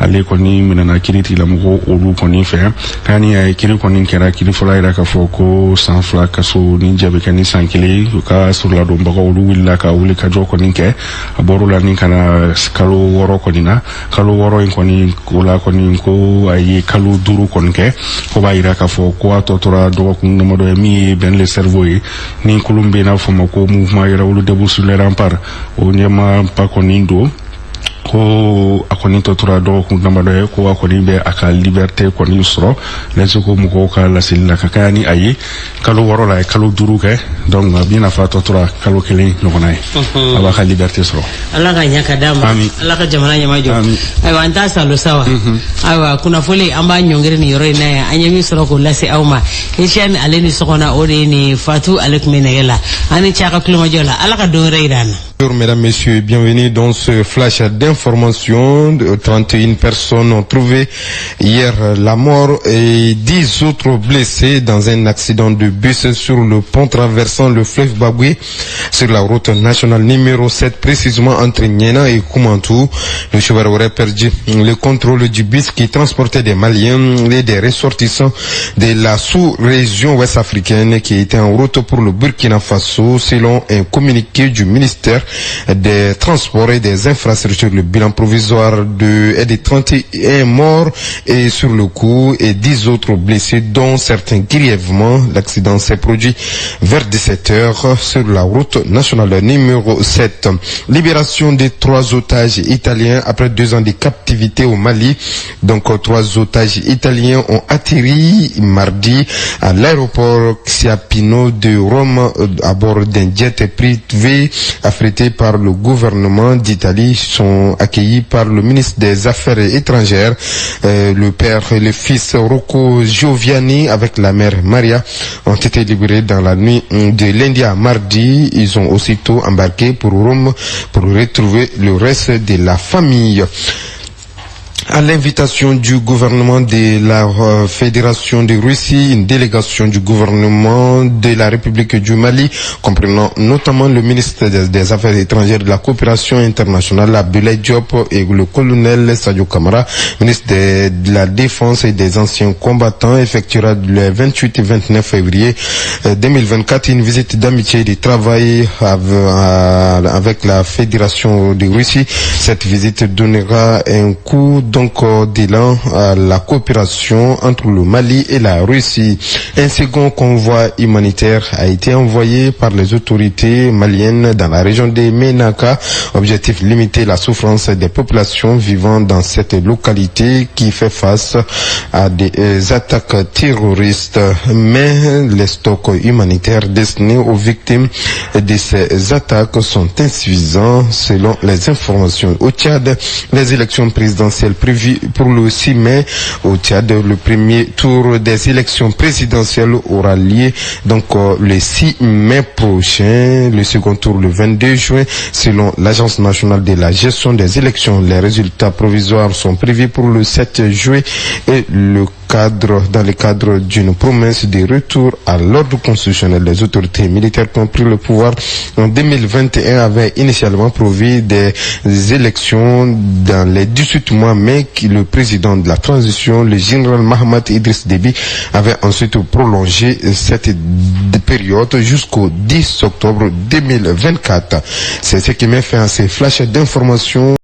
Ale kɔni minɛna kiiri tigilamɔgɔw olu kɔni fɛ ka ni a ye. Kiiri kɔni kɛra, kiiri fɔlɔ yira k'a fɔ ko san 2 kaso ni jɛ bɛ kɛ ni san 1. U ka sɔrɔladonbagaw olu wulila ka wuli ka jɔ kɔni kɛ. A bɔr'o la ni ka na kalo 6 kɔni na. Kalo 6 in kɔni, o la kɔni, ko a ye kalo 5 kɔni kɛ, ko b'a yira k'a fɔ ko a tɔ tora dɔgɔkun damadɔ ye. Min ye Ben le Cerveau ye, ni kolon bɛ yen n'a fɔ ma ko Mouvement Yɛrɛwolo Debout sur les Remparts, o ɲɛmaaba kɔni don, ko a kɔni tɔ tora dɔgɔkun damadɔ ye, ko a kɔni bɛ a ka liberté kɔni sɔrɔ. Les Échos mɔgɔw ka laseli la, ka kɛ ni a ye kalo 6 la, a ye kalo 5 kɛ, donc a bɛ n'a fɔ a tɔ tora kalo 1 ɲɔgɔnna ye, a b'a ka liberté sɔrɔ. Ala ka ɲɛ ka d'a ma. Ala ka jamana ɲɛma jɔ. Ayiwa, an t'a salo sa wa. Ayiwa, kunnafoli, an b'a ɲɔngiri nin yɔrɔ in na yan. An ye min sɔrɔ k'o lase aw ma, Etienne ale ni sɔgɔna, o de ye nin Fatu, ale tun bɛ nɛgɛ la. An ni ce a ka tulomajɔ la. Ala ka don wɛrɛ yira an na. Bonjour mesdames, messieurs, bienvenue dans ce flash d'information. d'information. 31 personnes ont trouvé hier la mort et 10 autres blessés dans un accident de bus sur le pont traversant le fleuve Bagoué sur la route nationale numéro 7, précisément entre Niena et Koumantou. Le chauffeur aurait perdu le contrôle du bus qui transportait des Maliens et des ressortissants de la sous-région ouest africaine qui était en route pour le Burkina Faso, selon un communiqué du ministère des Transports et des Infrastructures. Le bilan provisoire est de 31 morts et sur le coup et 10 autres blessés, dont certains grièvement. L'accident s'est produit vers 17 h sur la route nationale numéro 7. Libération des trois otages italiens après 2 ans de captivité au Mali. Donc, trois otages italiens ont atterri mardi à l'aéroport Ciampino de Rome à bord d'un jet privé affrété par le gouvernement d'Italie. Sont accueillis par le ministre des Affaires étrangères, le père et le fils Rocco Gioviani avec la mère Maria ont été libérés dans la nuit de lundi à mardi. Ils ont aussitôt embarqué pour Rome pour retrouver le reste de la famille. À l'invitation du gouvernement de la Fédération de Russie, une délégation du gouvernement de la République du Mali, comprenant notamment le ministre des Affaires étrangères de la coopération internationale, Abdoulaye Diop, et le colonel Sadio Kamara, ministre de la Défense et des anciens combattants, effectuera le 28 et 29 février 2024 une visite d'amitié et de travail avec la Fédération de Russie. Cette visite donnera un coup donc d'élan à la coopération entre le Mali et la Russie. Un second convoi humanitaire a été envoyé par les autorités maliennes dans la région de Menaka. Objectif: limiter la souffrance des populations vivant dans cette localité qui fait face à des attaques terroristes. Mais les stocks humanitaires destinés aux victimes de ces attaques sont insuffisants selon les informations. Au Tchad, les élections présidentielles prévues pour le 6 mai. Au Tchad, le premier tour des élections présidentielles aura lieu donc le 6 mai prochain, le second tour le 22 juin. Selon l'Agence nationale de la gestion des élections, les résultats provisoires sont prévus pour le 7 juin et dans le cadre d'une promesse de retour à l'ordre constitutionnel. Les autorités militaires qui ont pris le pouvoir en 2021 avaient initialement prévu des élections dans les 18 mois, mais qui le président de la transition, le général Mahamat Idriss Déby, avait ensuite prolongé cette période jusqu'au 10 octobre 2024. C'est ce qui met fin à ces flashs d'informations.